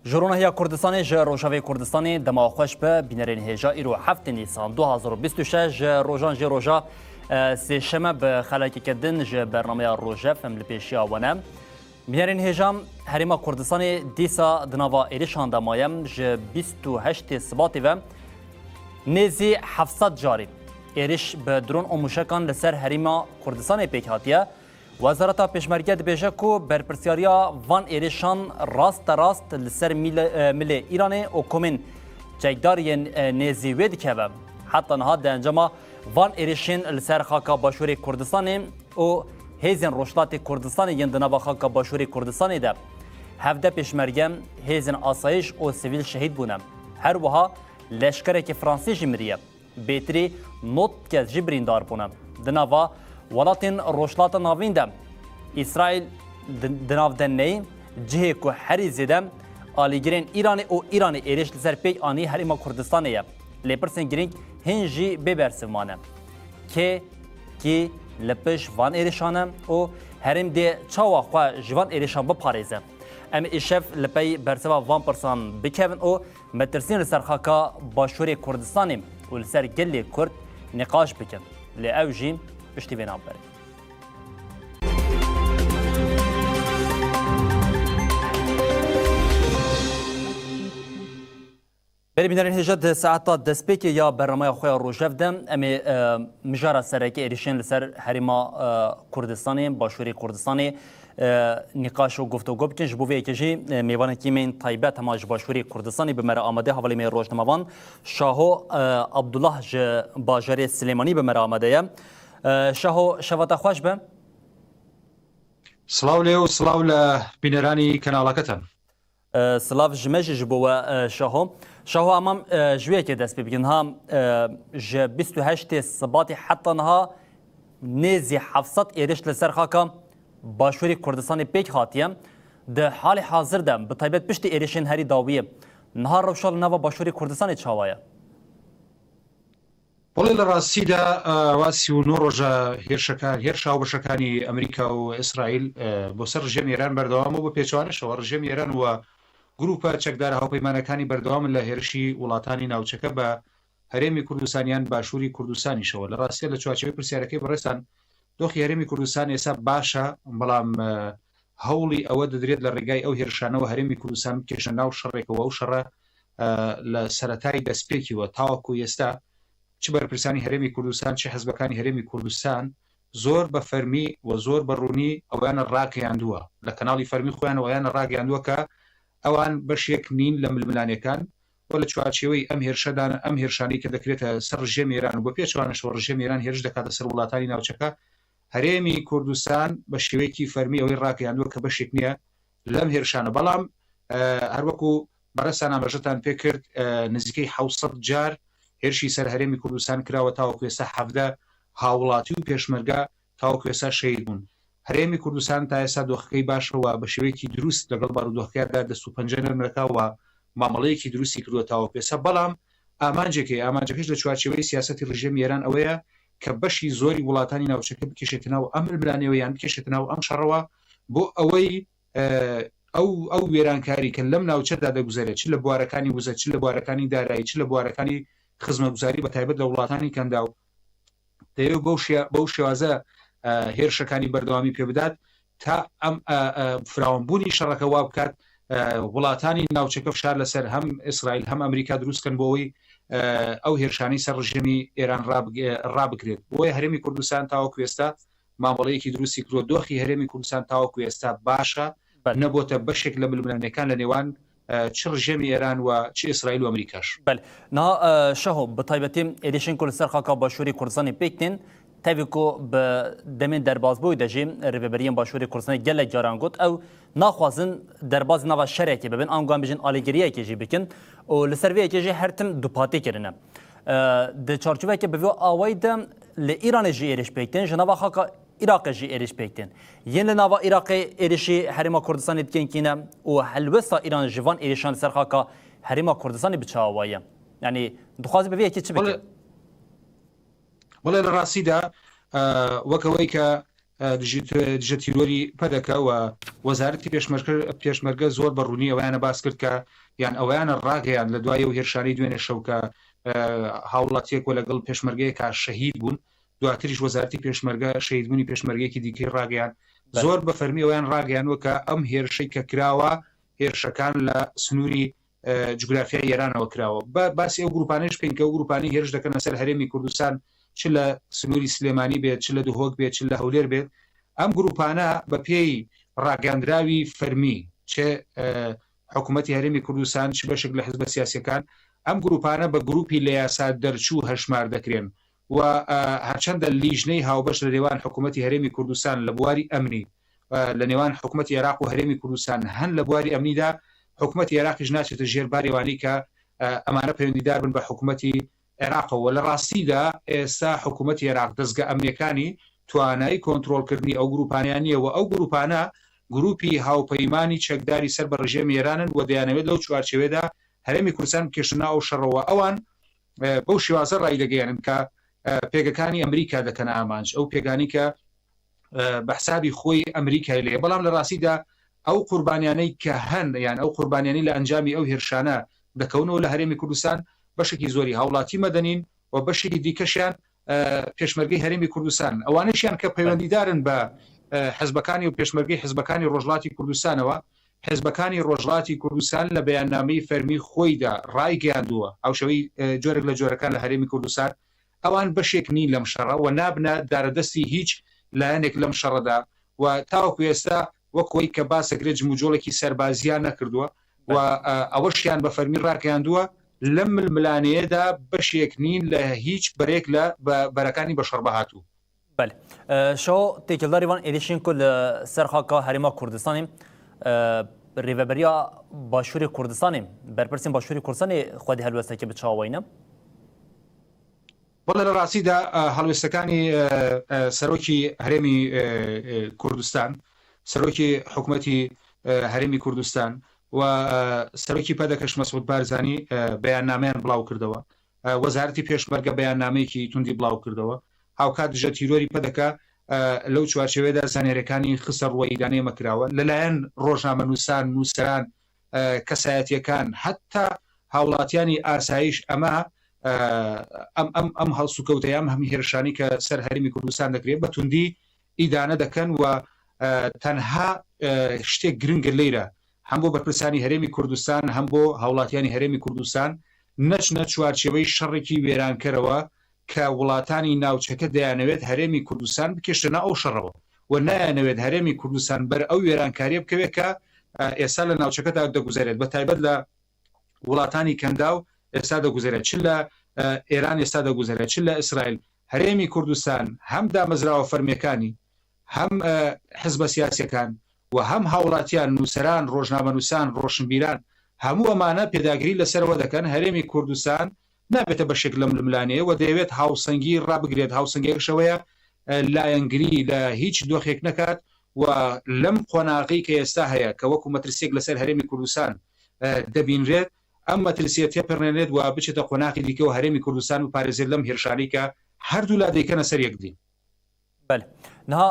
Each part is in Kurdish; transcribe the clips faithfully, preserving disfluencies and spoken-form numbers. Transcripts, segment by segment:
Ji Ronahiya Kurdistanê, ji Rojavê Kurdistanê dema xweş be, bînerên hêja. Îro heftê Nîsan du hazar û bîst û şeş, ji rojan jê roja, e, sêşeme bi xelekeke din ji bernameya Rojev em li pêşiya we ne. Bînerên hêja, Herêma Kurdistanê dîsa di nava êrişan de maye. Ji bîst û heştê Sibatê ve nêzî heft sed carî êriş bi dron û mûşekan li ser Herêma Kurdistanê pêk hatiye. Wezareta Pêşmerge dibêje ku berpirsiyariya van êrişan raste rast li ser mîle-, e, milê Îranê û komên çekdar yên, e, nêzî wê dikeve. Heta niha di encama van êrişên li ser xaka Başûrê Kurdistanê û hêzên Rojhilatê Kurdistanê yên di nava xaka Başûrê Kurdistanê de hevdeh pêşmerge, hêzên asayîş û sivîl şehîd bûne. Her wiha leşkerekî Fransî jî miriye. Bêtirî nod kes jî birîndar bûne. Di nava welatên Rojhilata Navîn de Îsraîl di, di nav de neyê cihê ku herî zêde alîgirên Îranê û Îranê êrîş li ser pêk anî Herêma Kurdistanê ye. Lê pirsên girîng hîn jî bê bersiv mane. Kê, kî li pişt van êrişan e û herêm dê çawa xwe ji van êrişan biparêze? Em ê îşev li pey bersiva van pirsan bikevin û metirsîn li ser xaka Başûrê Kurdistanê û li ser gelê Kurd nîqaş bikin. Lê ew jî piştî vê navberê. Belê bînerên hêja, di saeta destpêkê ya bernameya xwe ya Rojev de em ê, e, mijara sereke êrişên li ser herêma, e, Kurdistanê, Başûrê Kurdistanê, e, nîqaş û guftûgo bikin. Ji bo vê yekê jî, e, mêvanekî me yên taybet hema ji Başûrê Kurdistanê bi me re amade, hevalê me yê rojnamevan Şaho, e, Abdullah ji bajarê Silêmanî bi me re amade ye. E, Şaho, şeva te xweş be. Silav lê û silav li bînerani kanaleketen. E, silav ji me jî ji bo we, e, Şaho. Şaho, em ê, e, ji wê yekê dest pê bikin. Ha, e, ji bîst û heştê Sibatê heta niha nêzî heft sed êriş li ser xaka Başûrê Kurdistanê pêk hatiye. Di halê hazir de, bi taybet piştî êrişên herî dawiyê, niha rewşa li nava Başûrê Kurdistanê çawa ye? بەڵێ، لە ڕاستیدا، ئە، وا سی و نۆ ڕۆژە هێرشەکان، هێرشە هاوبەشەکانی ئەمریکا و ئیسرائیل، ئە، بۆ سەر ڕژێمی ئێران بەردەوام و بە پێچەوانەشەوە ڕژێمی ئێران و گروپە چەکدارە هاوپەیمانەکانی بەردەوام لە هێرشی وڵاتانی ناوچەکە بە هەرێمی کوردستان یان باشووری کوردستانیشەوە. لە ڕاستیدا لە چوارچێوەی پرسیارەکەی بەڕێستان، دۆخی هەرێمی کوردستان ئێستا باشە، بەڵام، ئە، هەوڵی ئەوە دەدرێت لە ڕێگای ئەو هێرشانەوە هەرێمی کوردستان بکێشە ناو شەڕێکەوە. ئەو شەڕە، ئە، لە سەرەتای دەستپێکیوە تاوەکو ئێستا، چ بەرپرسانی هەرێمی کوردستان، چ حزبەکانی هەرێمی کوردستان زۆر بە فەرمی و زۆر بە ڕوونی ئەویانە ڕاگەیاندووە، لە کەناڵی فەرمی خۆیان ئەویانە ڕاگەیاندووە کە ئەوان بەشێک نین لە ململانێکان و لە چوارچێوەی ئەم هێرشەدان، ئەم هێرشانەی کە دەکرێتە سەر ڕژێمی ئێران و بە پێچەوانەشەوە ڕژێمی ئێران هێرش دەکاتە سەر وڵاتانی ناوچەکە، هەرێمی کوردستان بە شێوەیەکی فەرمی ئەوەی ڕاگەیاندووە کە بەشێک نییە لەم هێرشانە. بەڵام، ئە، هەروەکو بەڕێستان ئاماژەتان پێکرد، ئە، نزیکەی حەوت سەد جار هێرشی سەر هەرێمی کوردستان کراوە، تاوەکو ئێستا حەڤدە هاوڵاتی و پێشمەرگە تاوەکو ئێستا شەهید بوون. هەرێمی کوردستان تا ئێستا دۆخەکەی باشەوە بە شێوەیەکی دروست لەگەڵ بارودۆخەکەدا دەست و پەنجە نەرمەکە و مامەڵەیەکی دروستی کردووە تاوەکو ئێستا. بەڵام ئامانجێکی، ئامانجەکەش لە چوارچێوەی سیاسەتی ڕژێمی ئێران ئەوەیە کە بەشی زۆری وڵاتانی ناوچەکە بکێشێتە ناو ئەم ململانێوە یان بکێشێتە ناو ئەم شەڕەوە، بۆ ئەوەی، ئە، ئەو، ئەو وێرانکاری کە لەم ناوچەدا دەگوزارێت، چ لە بوارەکانی وزە، چ لە بوارەکانی دارایی، چ لە بوارەکانی خزمەتگوزاری، بە تایبەت لە وڵاتانی کەنداو، دەیەوێت بەو شێ-، بەو شێوازە، ئە، هێرشەکانی بەردەوامی پێ بدات تا ئەم، ئە، ئە، فراوانبوونی شەڕەکە وا بکات، ئە، وڵاتانی ناوچەکە فشار لەسەر هەم ئیسرائیل هەم ئەمریکا دروستکەن بۆ ئەوەی، ئە، ئەو هێرشانەی سەر ڕژێمی ئێران ڕابگ-، ڕابگرێت. بۆیە هەرێمی کوردستان تاوەکو ئێستا مامەڵەیەکی دروستی کردووە. دۆخی هەرێمی کوردستان تاوەکو ئێستا باشە، بەڵێ. نەبۆتە بەشێک لە ململانێکان لە نێوان، ئە، چ ڕژێمی ئێران و چ ئیسرائیل و ئەمریکاش. بەڵێ. نها، ئە، شەهۆ، بە تایبەتی êrîşên ku li ser xaka Başûrê Kurdistanê pêk tên, tevî ku bi demên derbazbûyî de jî rêveberiyan Başûrê Kurdistanê gelek caran got, ew naxwazin derbazî nava şerekê bibin, ango em bêjin alîgiriyekê jî bikin û li ser vê yekê jî her tim dupatî kirine. Ee, di çarçoveke bi vî awayî de li Îranê jî êrîş pêk tên, ji nava xaka Iraqê jî êrîş pêk tên. Yên li nava Iraqê êrîşî Herêma Kurdistanê dikin kîne û helwesta Îran ji van êrîşan li ser xaka Herêma Kurdistanê bi çi awayî ye? Yanî dixwaze bi vê yekê çi bike? Belê. بەڵێ، لە ڕاستیدا، ئە، وەک ئەوەی کە، دژی تیرۆری پەدەکە و وەزارەتی پێشمەرگە زۆر بە ڕوونی ئەویانە باس کرد کە یان ئەویانە ڕاگەیان لە دوای و هێرشانی دوێنێ شەو کە هاوڵاتیەک و لەگەڵ پێشمەرگەیەکە شەهید بوون. دواتریش وەزارەتی پێشمەرگە شەهیدبوونی پێشمەرگەیەکی دیکەی ڕاگەیان. زۆر بە فەرمی ئەویان ڕاگەیانوە کە ئەم هێرشەی کە کراوە هێرشەکان لە سنووری جوگرافیای ئێرانەوە کراوە. بە باسی ئەو گروپانەیش بکەین کە ئەو گروپانەی هێرش دەکەنە سەر هەرێمی کوردستان، چ لە سنووری سلێمانی بێت، چ لە دهۆک بێت، چ لە هەولێر بێت، ئەم گروپانە بە پێی ڕاگەاندراوی فەرمی، چ حکوومەتی هەرێمی کوردستان، چ بەشێک لە حزبە سیاسیەکان، ئەم گروپانە بە گروپی لە یاسا دەرچوو هەشمار دەکرێن و هەرچەندە لیژنەی هاوبەش لە نێوان حکوومەتی هەرێمی کوردستان لە بواری ئەمنی لە نێوان حکوومەتی عێراق و هەرێمی کوردستان هەن لە بواری ئەمنیدا، حکوومەتی عێراقیش ناچێتە ژێر بارێوانی کە ئەمانە پەیوەندیدار بن بە حکوومەتی عێراقەوە. لە ڕاستیدا ئێستا حکوومەتی عێراق دەستگە ئەمنیەکانی توانای کۆنتترۆلکردنی ئەو گروپانیان نییە و ئەو گروپانە گروپی هاوپەیمانی چەکداری سەر بە ڕژێمی ئێرانن و دەیانەوێت لەو چوارچێوێدا هەرێمی کوردستان بکێشنە ئەو شەڕەوە. ئەوان بەو شێوازە ڕایدەگەیەنن کە پێگەکانی ئەمریکا دەکەن ئامانج، ئەو پێگانی کە بە حسابی خۆی ئەمریکای لێ. بەڵام لە ڕاستیدا ئەو قوربانیانەی کە هەن، یان ئەو قوربانیانی لە ئەنجامی ئەو هێرشانە دەکەونەوە لە هەرێمی کوردستان، بەشێکی زۆری هاوڵاتی مەدەنین و بەشێکی دیکەشیان پێشمەرگەی هەرێمی کوردستان، ئەوانەشیان کە پەیوەندیدارن بە حزبەکانی و پێشمەرگەی حزبەکانی ڕۆژڵاتی کوردستانەوە. حزبەکانی ڕۆژڵاتی کوردستان لە بەیاننامەی فەرمی خۆیدا ڕایگەیاندووە، ئەو شەوەی جۆرێک لە جۆرەکان لە هەرێمی کوردستان، ئەوان بەشێک نین لەم شەڕە و نابنە دارەدەستی هیچ لایەنێک لەم شەڕەدا و تاوەکو ئێستا وەک ئەوەی کە باس دەکرێت جموجۆڵێکی سەربازیان نەکردووە و ئەوەشیان بە فەرمی ڕاگەیاندووە، لەم ململانەیەدا بەشێک نین لە هیچ بەرێک لە بەرەکانی بەشەڕ بەهاتوو. بەڵێ. شەو تێکیلداری van êrişên ku li ser xaka Herêma Kurdistanê, Rêveberiya Başûrê Kurdistanê, berpirsên Başûrê Kurdistanê xwedî helwestekê bi çawa wayne? وەڵێ، لە ڕاستیدا هەڵوێستەکانی سەرۆکی هەرێمی کوردستان، سەرۆکی حکوومەتی هەرێمی کوردستان و سەرۆکی پەدەکەش مەسعود بارزانی بەیاننامەیان بڵاو کردەوە. وەزارەتی پێشمەرگە بەیاننامەیەکی توندی بڵاو کردەوە. هاوکات دژە تیرۆری پەدەکە لەو چوارچێوێدا زانیاریەکانی خستە ڕووە ئیدانەی مەکراوە لەلایەن ڕۆژنامە نووسان، نووسەران، کەسایەتیەکان، حتا هاوڵاتیانی ئاسایش. ئەمە ئەم ئەم ئەم هەڵسوکەوتەیە، ئەم هەمی هێرشانی کە سەر هەرمی کوردستان دەکرێت بە توندی ئیدانە دەکەن و تەنها شتێک گرنگە لێرە هەم بۆ بەرپرسانی هەرێمی کوردستان، هەم بۆ هاوڵاتیانی هەرێمی کوردستان، نەچنە چوارچێوەی شەڕێکی وێرانکەرەوە کە وڵاتانی ناوچەکە دەیانەوێت هەرێمی کوردستان بکێشتنە ئەو شەڕەوە و نایانەوێت هەرێمی کوردستان بەر ئەو وێرانکاریە بکەوێت کە ئێستا لە ناوچەکەدا دەگوزارێت، بە تایبەت لە وڵاتانی کەنداو ئێستا دەگوزارێت، چ لە ئێران ئێستا دەگوزارێت، چ لە ئیسرائیل. هەرێمی کوردستان هەم دامەزراوە فەرمیەکانی، هەم حزبە سیاسیەکان و هەم هاوڵاتیان، نووسەران، ڕۆژنامەنووسان، ڕۆشنبیران، هەموو ئەمانە پێداگری لەسەرەوە دەکەن. هەرێمی کوردستان نابێتە بەشێک لەم ململانەیە و دەیەوێت هاوسەنگی ڕابگرێت. هاوسەنگیەکەشەوەیە لایەنگری لە هیچ دۆخێک نەکات و لەم قۆناغی کە ئێستا هەیە کە وەکو مەترسیەک لەسەر هەرێمی کوردستان دەبینرێت، ئەم مەترسیە تێپەڕێنێت و بچێتە قۆناغی دیکە و هەرێمی کوردستان بپارێزێت لەم هێرشانەی کە هەردوو لا دەیکەنە سەر یەکدی. Belê. Niha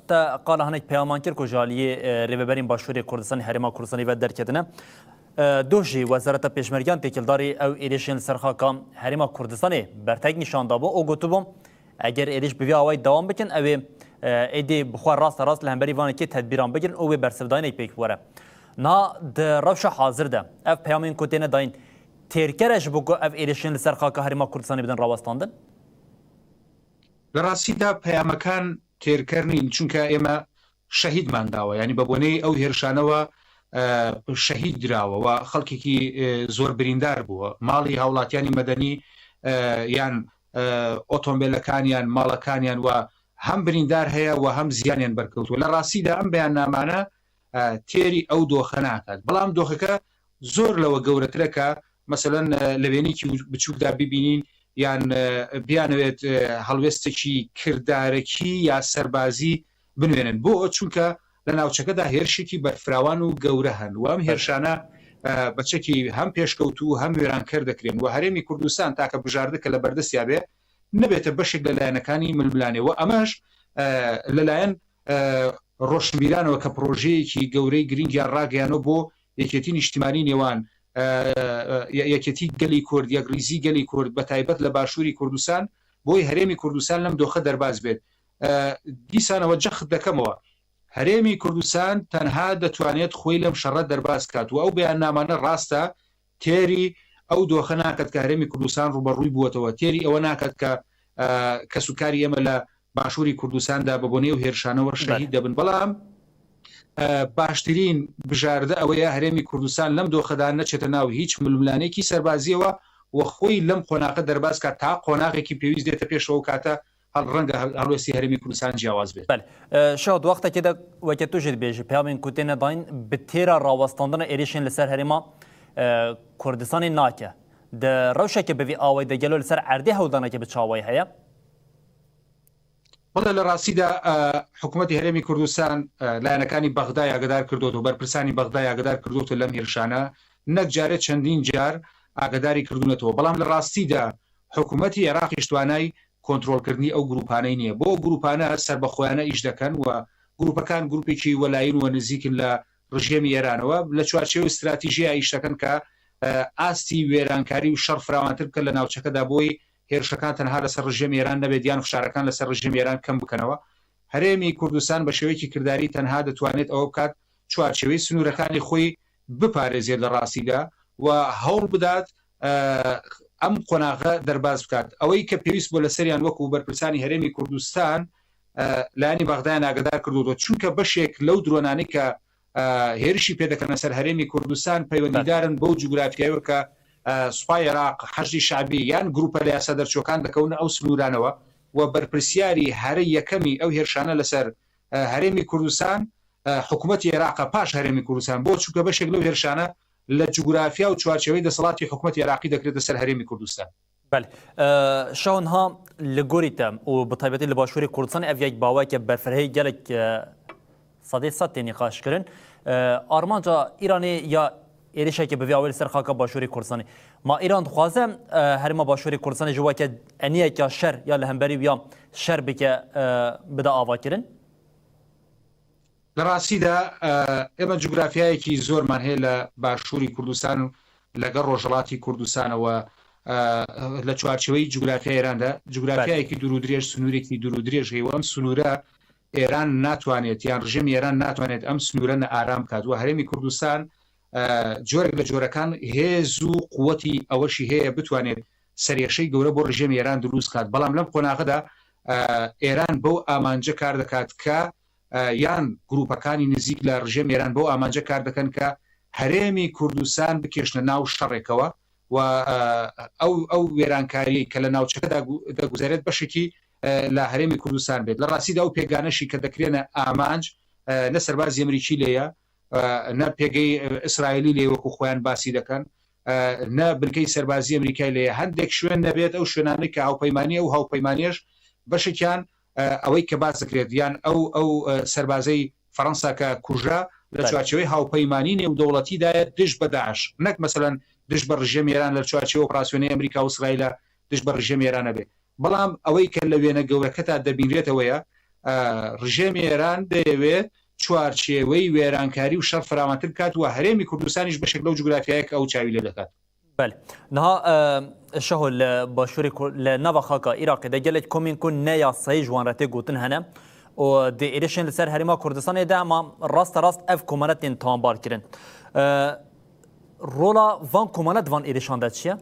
te qala hinek peyaman kir ku ji aliyê Rêveberên Başûrê Kurdistanê Herêma Kurdistanê ve derketine. Doh jî Wezareta Pêşmergeyan têkildarî ew êrişên li ser xaka Herêma Kurdistanê bertek nîşan dabû û gotibû, eger êrîş bi vî awayî dewam bikin, ew ê êdî bi xwe rasterast li hemberî van yekê tedbîran bigirin û wê bersivdayinek pêk were. Niha di rewşa hazir de ev peyamên ku têne dayîn têrker e ji bo ku ev êrişên li ser xaka Herêma Kurdistanê bidin rawestandin? لە ڕاستیدا پەیامەکان تێرکەر نین، چونکە ئێمە شەهیدمان داوە، یعنی بە بۆنەی ئەو هێرشانەوە شەهید دراوە و خەڵکێکی زۆر بریندار بووە، ماڵی هاوڵاتیانی مەدەنی یان ئۆتۆمبیلەکانیان، ماڵەکانیان و هەم بریندار هەیە و هەم زیانیان بەرکەوتووە. لە ڕاستیدا ئەم بەیاننامانە تێری ئەو دۆخە ناکات، بەڵام دۆخەکە زۆر لەوە گەورەترە کە مەسەلەن لە وێنێکی بچووکدا ببینین یان بیانەوێت هەڵوێستێکی کردارەکی یا سەربازی بنوێنن. بۆ؟ چونکە لە ناوچەکەدا هێرشێکی بەرفراوان و گەورە هەن و ئەم هێرشانە بەچەکی هەم پێشکەوتوو هەم وێرانکەر دەکرێن و هەرێمی کوردستان تاکە بژاردە کە لە بەردەستیا بێ نەبێتە بەشێک لە لایەنەکانی ململانێ و ئەمەش لەلایەن ڕۆشنبیرانەوە کە پرۆژەیەکی گەورەی گرنگیان ڕاگەیانەوە بۆ یەکێتی نیشتیمانی نێوان یەکێتی گەلی کورد، یەکڕیزی گەلی کورد، بە تایبەت لە باشووری کوردستان، بۆی هەرێمی کوردستان لەم دۆخە دەرباز بێت. دیسانەوە جەخت دەکەمەوە، هەرێمی کوردستان تەنها دەتوانێت خۆی لەم شەڕە دەرباز کات و ئەو بەیاننامانە ڕاستە، تێری ئەو دۆخە ناکات کە هەرێمی کوردستان ڕوبەڕووی بووەتەوە، تێری ئەوە ناکات کە کەسوکاری ئێمە لە باشووری کوردستاندا بە بۆنەی و هێرشانەوە شەهید دەبن. بەڵام باشترین بژاردە ئەوەیە هەرێمی کوردستان لەم دۆخەدا نەچێتە ناو هیچ ململانێکی سەربازیەوە و خۆی لەم قۆناغە دەرباز کات تا قۆناغێکی پێویست دێتە پێشەوە کاتە هەڵ ڕەنگە هەڵوێستی هەرێمی کوردستان جیاواز بێت. بەڵێ. شاد، وەختێکێدا وەکە تو ژێر بێژی پەیامێن کوتێنە داین بە تێرە ڕاوەستاندنە ئێریشێن لەسەر هەرێما کوردستانی ناکە. دە ڕەوشەکە بەوی ئاوای دەگەلۆ لەسەر عەردی هەولدانەکە بە چاوای هەیە؟ بەڵێ، لە ڕاستیدا حکوومەتی هەرێمی کوردستان لایەنەکانی بەغدا یاگەدار کردوەوە، بەرپرسانی بەغدا یاگەدار کردوەوە لەم هێرشانە، نەک جارێ چەندین جار ئاگداری کردوونەتەوە. بەڵام لە ڕاستیدا حکوومەتی عێراقیش توانای کۆنتترۆلکردنی ئەو گروپانەی نییە. بۆ گروپانە سربەخۆیانە ئیش دەکەن و گروپەکان گروپێکی وەلاین و نزیکن لە ڕژێمی ئێرانەوە، لە چوارچێوەی استراتیژیە ئیش دەکەن کە ئاستی وێرانکاری و شەڕ فراوانتر بکەن لە ناوچەکەدا، بۆی هێرشەکان تەنها لەسەر ڕژێمی ئێران نەبێت یان فشارەکان لەسەر ڕژێمی ئێران کەم بکەنەوە. هەرێمی کوردستان بە شێوەیەکی کرداری تەنها دەتوانێت ئەوە بکات چوارچێوەی سنوورەکانی خۆی بپارێزێت لە ڕاستیدا و هەوڵ بدات ئەم قۆناغە دەرباز بکات. ئەوەی کە پێویست بۆ لەسەریان وەکو بەرپرسانی هەرێمی کوردستان لایەنی بەغدایان ئاگدار کردوەوە، چونکە بەشێک لەو درۆنانی کە هێرشی پێدەکەنە سەر هەرێمی کوردستان پەیوەندیدارن بەو جوگرافیایەوە کە سوپای عێراق، حەشدی شعبی یان گروپە لە یاسا دەرچوەکان دەکەونە ئەو سنوورانەوە و بەرپرسیاری هەرە یەکەمی ئەو هێرشانە لەسەر هەرێمی کوردستان حکوومەتی عێراقە پاش هەرێمی کوردستان، بۆ چونکە بەشێک لەو هێرشانە لە جوگرافیا و چوارچێوەی دەسەڵاتی حکوومەتی عێراقی دەکرێتە سەر هەرێمی کوردستان. بەڵێ. شاونها لە گۆری تەم و بە تایبەتی لە باشووری کوردستان ئەڤ یەک باوەکە بەرفرهەیە گەلێک سەدەی سەد تێنی قاشکردن. ئارمانجا ئیرانی یا ئێریشێکی بڤیاوەی لەسەر خاکە باشووری کوردستانی. ما ئیران دخوازە هەرما باشووری کوردستانی ژوواکە ئەنیەکە شەر یا لە هەمبەری یا شەر بکە بدا ئاواکردن؟ لە ڕاستیدا ئێمە جوگرافیایەکی زۆرمان هەیە لە باشووری کوردستان و لەگەڵ ڕۆژهەڵاتی کوردستانەوە لە چوارچێوەی جوگرافیای ئێراندا، جوگرافیایەکی دوور و درێژ، سنوورێکی دوور و درێژ هەیە و ئەم سنوورە ئێران ناتوانێت یان ڕژێمی ئێران ناتوانێت ئەم سنوورە نە ئارام بکات و هەرێمی کوردستان جۆرێک لە جۆرەکان هێز و قوتی ئەوەشی هەیە بتوانێت سەرێشەی گەورە بۆ ڕژێمی ئێران دروست بکات. بەڵام لەم قۆناغەدا ئێران بەو ئامانجە کار دەکات کە یان گروپەکانی نزیک لە ڕژێم ئێران بەو ئامانجە کار دەکەن کە هەرێمی کوردستان بکێشنە ناو شەڕێکەوە و ئەو ئەو وێرانکاری کە لە ناوچەکەدا دەگوزارێت بەشێکی لە هەرێمی کوردستان بێت. لە ڕاستیدا ئەو پێگانەشی کە دەکرێنە ئامانج نە سەربازی ئەمریکی لێیە، نە پێگەی ئیسرائیلی لێ وەکو خۆیان باسی دەکەن، نە بنکەی سەربازی ئەمریکای لێیە. هەندێک شوێن نەبێت ئەو شوێنانەی کە هاوپەیمانی ئەو هاوپەیمانیش بەشێکیان ئەوەی کە باس دەکرێت یان ئەو ئەو سەربازەی فەڕەنسا کە کوژرا لە چوارچێوەی هاوپەیمانی نێودەوڵەتیدایە دژ بە داعش، نەک مەسەلەن دژ بە ڕژێمی ئێران لە چوارچێوە ئۆپراسیۆنەی ئەمریکا و ئیسرائیلە دژ بە ڕژێمی ئێرانە بێ. بەڵام ئەوەی کە لە وێنە گەورەکەتا دەبینرێتەوەیە، ڕژێمی ئێران دەیەوێت چوارچێوەی وێرانکاری و شەڕ فراوانتر بکات و هەرێمی کوردستانیش بەشێک لەو جوگرافیایە کە ئەو چاوی لێ دەکات. بەڵێ. نها شەهۆ لە باشووری لە ناوە خاکە عێراقی دە گەلێک کۆمین کو نە یاسایی ژوان رەتێ گوتن هەنە و دێ ئێرشێن لەسەر هەرێما کوردستانێ دە ئەما ڕاستە ڕاست ئەڤ کۆمەلەتێن تاوانبار کرن. ڕۆڵا ڤان کۆمەلەت ڤان ئێرشان دە چیە؟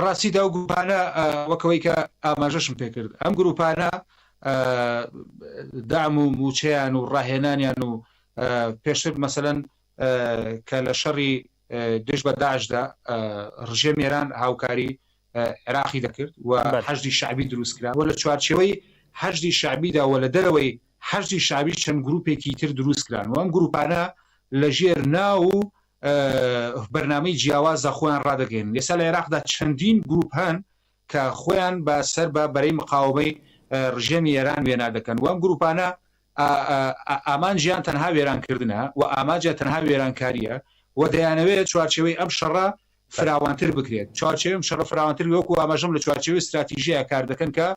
ڕاستیدا و گروپانە وەکەوەی کە ئاماژەشم پێکرد، ئەم گروپانە دام و موچەیان و ڕاهێنانیان و پێشتر مەسەلەن کە لە شەڕی دژ بە داعشدا ڕژێم ئێران هاوکاری عێراقی دەکرد و حەشدی شعبی دروست کرا و لە چوارچێوەی حەشدی شعبیدا و لە دەرەوەی حەشدی شعبی چەند گروپێکی تر دروست کران و ئەم گروپانە لە ژێر ناو و بەرنامەی جیاوازدا خۆیان ڕادەگەێنن. ئێستا لە عێراقدا چەندین گروپ هەن کە خۆیان بە سەر بە بەرەی مقاومەی ڕژێمی ئێران وێنا دەکەن و ئەم گروپانە ئامانجیان تەنها وێرانکردنە و ئامانجیان تەنها وێرانکاریە و دەیانەوێت چوارچێوەی ئەم شەڕە فراوانتر بکرێت. چوارچێوەی ئەم شەڕە فراوانتر وەکو ئاماژەم لە چوارچێوەی استراتیژیە کار دەکەن کە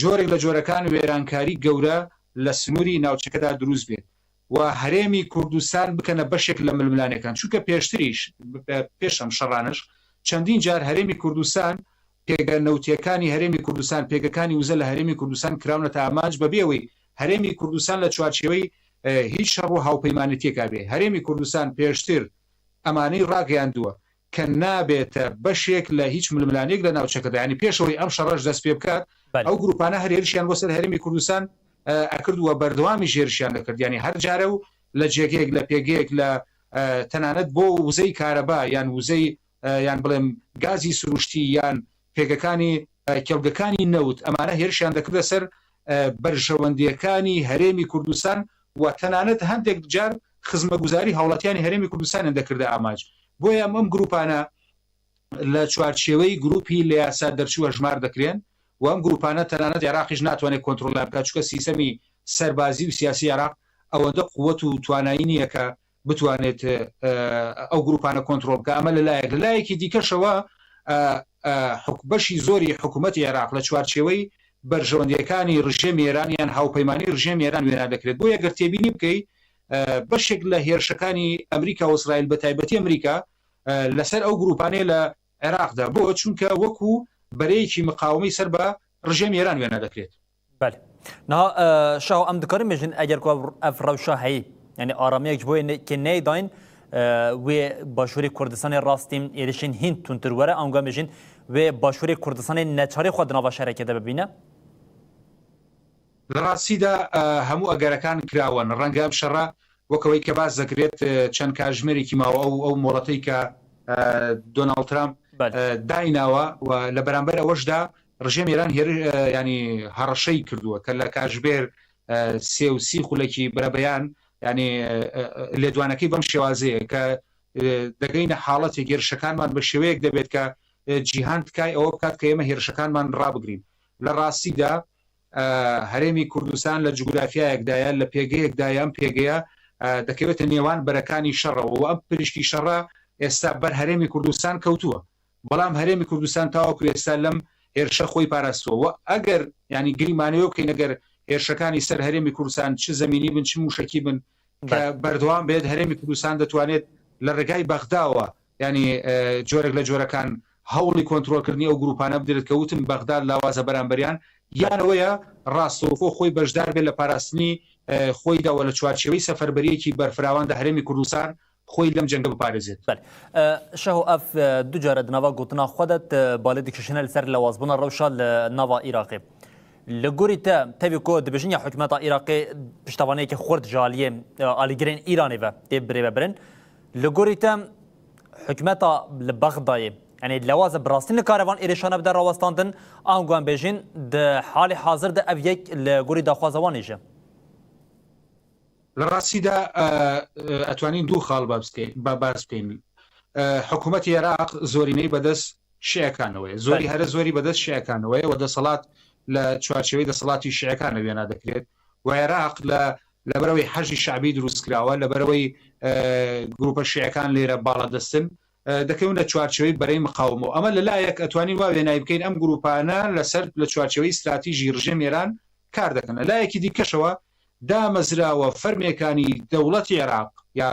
جۆرێک لە جۆرەکان وێرانکاری گەورە لە سنووری ناوچەکەدا دروست بێت و هەرێمی کوردستان بکەنە بەشێک لە ململانێکان، چونکە پێشتریش، پێش ئەم شەڕانش، چەندین جار هەرێمی کوردستان، پێگە نەوتیەکانی هەرێمی کوردستان، پێگەکانی وزە لە هەرێمی کوردستان کراونەتە ئامانج، بەبێ ئەوەی هەرێمی کوردستان لە چوارچێوەی، ئە، هیچ شەڕ و هاوپەیمانێتیەکا بێ. هەرێمی کوردستان پێشتر ئەمانەی ڕاگەیاندووە کە نابێتە بەشێک لە هیچ ململانێک لە ناوچەکەدا. یعنی، پێشەوەی ئەم شەڕەش دەست پێ بکات، بەڵێ. ئەو گروپانە هەر هێرشیان بۆ سەر هەرێمی کوردستان، ئە، ئەکرد و بەردەوامیش هێرشیان دەکرد. یعنی، هەر جارە و لە جێگەیەک، لە پێگەیەک، لە، ئە، تەنانەت بۆ وزەی کارەبا یان وزەی، ئە، یان بڵێم گازی سروشتی یان پێگەکانی، ئە، کێڵگەکانی نەوت، ئەمانە هێرشیان دەکردە سەر، ئە، بەرژەوەندیەکانی هەرێمی کوردستان و تەنانەت هەندێک جار خزمەگوزاری هاوڵاتیانی هەرێمی کوردستانیان دەکردە ئامانج. بۆیە ئەم، ئەم گروپانە لە چوارچێوەی گروپی لە یاسا دەرچوو هەژمار دەکرێن و ئەم گروپانە تەنانەت عێراقیش ناتوانێت کۆنترۆلیان بکات، چونکە سیستەمی سەربازی و سیاسی عێراق ئەوەندە قوت و توانایی نییە کە بتوانێت، ئە، ئەو گروپانە کۆنترۆل بکە. ئەمە لە لایەک. لە لایەکی دیکەشەوە، ئە، ئە، حک-، بەشی زۆری حکوومەتی عێراق لە چوارچێوەی بەرژەوەندیەکانی ڕژێمی ئێران یان هاوپەیمانی ڕژێمی ئێران وێنا دەکرێت. بۆیە گەر تێبینی بکەی، ئە، بەشێک لە هێرشەکانی ئەمریکا و ئیسرائیل، بە تایبەتی ئەمریکا، ئە، لەسەر ئەو گروپانەیە لە عێراقدا. بۆ؟ چونکە وەکو بەرەیەکی مقاومەی سەر بە ڕژێمی ئێران وێنا دەکرێت. بەڵێ. Niha, e, Şaho, em dikarin bêjin, eger ku ev, ev rewşa heyî, yanî aramiyek ji bo yê ne-, kê neyê dayîn, e, wê Başûrê Kurdistanê rastî êrişên hîn tundtir were, ango em bêjin, wê Başûrê Kurdistanê neçarê xwe di nava şerekê de bibîne? لە ڕاستیدا، ئە، هەموو ئەگەرەکان کراون. ڕەنگە ئەم شەڕە وەکەوەی کە باس دەکرێت، ئە، چەند کاژمێرێکی ماوە، ئەو، ئەو مۆڵەتەی کە، ئە، دۆناڵد ترامپ، بەڵێ. ئە، دایناوە و لە بەرامبەر ئەوەشدا ڕژێم ئێران هێر-، ئە، ینی هەڕەشەی کردووە کە لە کاژمێر، ئە، سێ و سی خولەکی بەرەبەیان، ینی، ئە، ئە، لێدوانەکەی بەم شێوازەیە کە، ئە، دەگەینە حاڵەتێک هێرشەکانمان بە شێوەیەک دەبێت کە، ئە، جیهان تکای ئەوە بکات کە ئێمە هێرشەکانمان ڕابگرین. لە ڕاستیدا، ئە، هەرێمی کوردستان لە جوگرافیایەکدایە، لە پێگەیەکدایە، ئەم پێگەیە، ئە، دەکەوێتە نێوان بەرەکانی شەڕەوە و ئەم پریشکی شەڕە ئێستا بەر هەرێمی کوردستان کەوتووە. بەڵام هەرێمی کوردستان تاوەکو ئێستا لەم هێرشە خۆی پاراستووە. و ئەگەر، یعنی، گریمانەوە بکەین، ئەگەر هێرشەکانی سەر هەرێمی کوردستان چ زەمینی بن، چ موشەکی بن، کە بەڵێ. بەردەوام بێت، هەرێمی کوردستان دەتوانێت لە ڕێگای بەغداوە، یعنی، ئە، جۆرێک لە جۆرەکان هەوڵی کۆنترۆلکردنی ئەو گروپانە بدرێت کە وتم بەغداد لاوازە بەرامبەریان، یان ئەوەیە ڕاستەوخۆ خۆی بەشدار بێت لە پاراستنی، ئە، خۆیدا و لە چوارچێوەی سەفەربەریەکی بەرفراواندا هەرێمی کوردستان خۆی لەم جەنگە بپارێزێت. بەڵێ. ئە، شەهۆ، ئەف، ئە، دوو جارە di nava gotina xwe de, ئە، balê dikişîne li ser lewazbûna rewşa li nava Iraqê. Li gorî te, tevî ku dibêjin ya hikûmeta Iraqê piştevaniyeke xurt ji aliyê, e, alîgirên Îranê ve tê birêvebirin. Li gorî te hikûmeta li Bexdayê, yanî lewaz e bi rastî nikare van êrişane bide rawestandin, ango em bêjin di halê hazir de ev yek li gorî daxwaza wan e jî? لە ڕاستیدا، ئە، ئە، ئەتوانین دوو خاڵ باس بکەین، با-، باس بکەین. ئە، حکوومەتی عێراق زۆرینەی بەدەست شیعەکانەوەیە. زۆری، بەڵێ. هەرە زۆری بەدەست شیعەکانەوەیە و دەسەڵات لە چوارچێوەی دەسەڵاتی شیعەکانە وێنا دەکرێت. و عێراق لە، لەبەرەوەی حەشدی شەعبی دروست کراوە، لەبەرەوەی، ئە، گروپە شیعەکان لێرە باڵەدەستن، ئە، دەکەونە چوارچێوەی بەرەی مقاومە. و ئەمە لە لایەک ئەتوانین وا وێنای بکەین، ئەم گروپانە لەسەر، لە چوارچێوەی استراتیژی ڕژێم ئێران کار دەکەن. لە لایەکی دیکەشەوە دامەزراوە فەرمێکانی دەوڵەتی عێراق یا،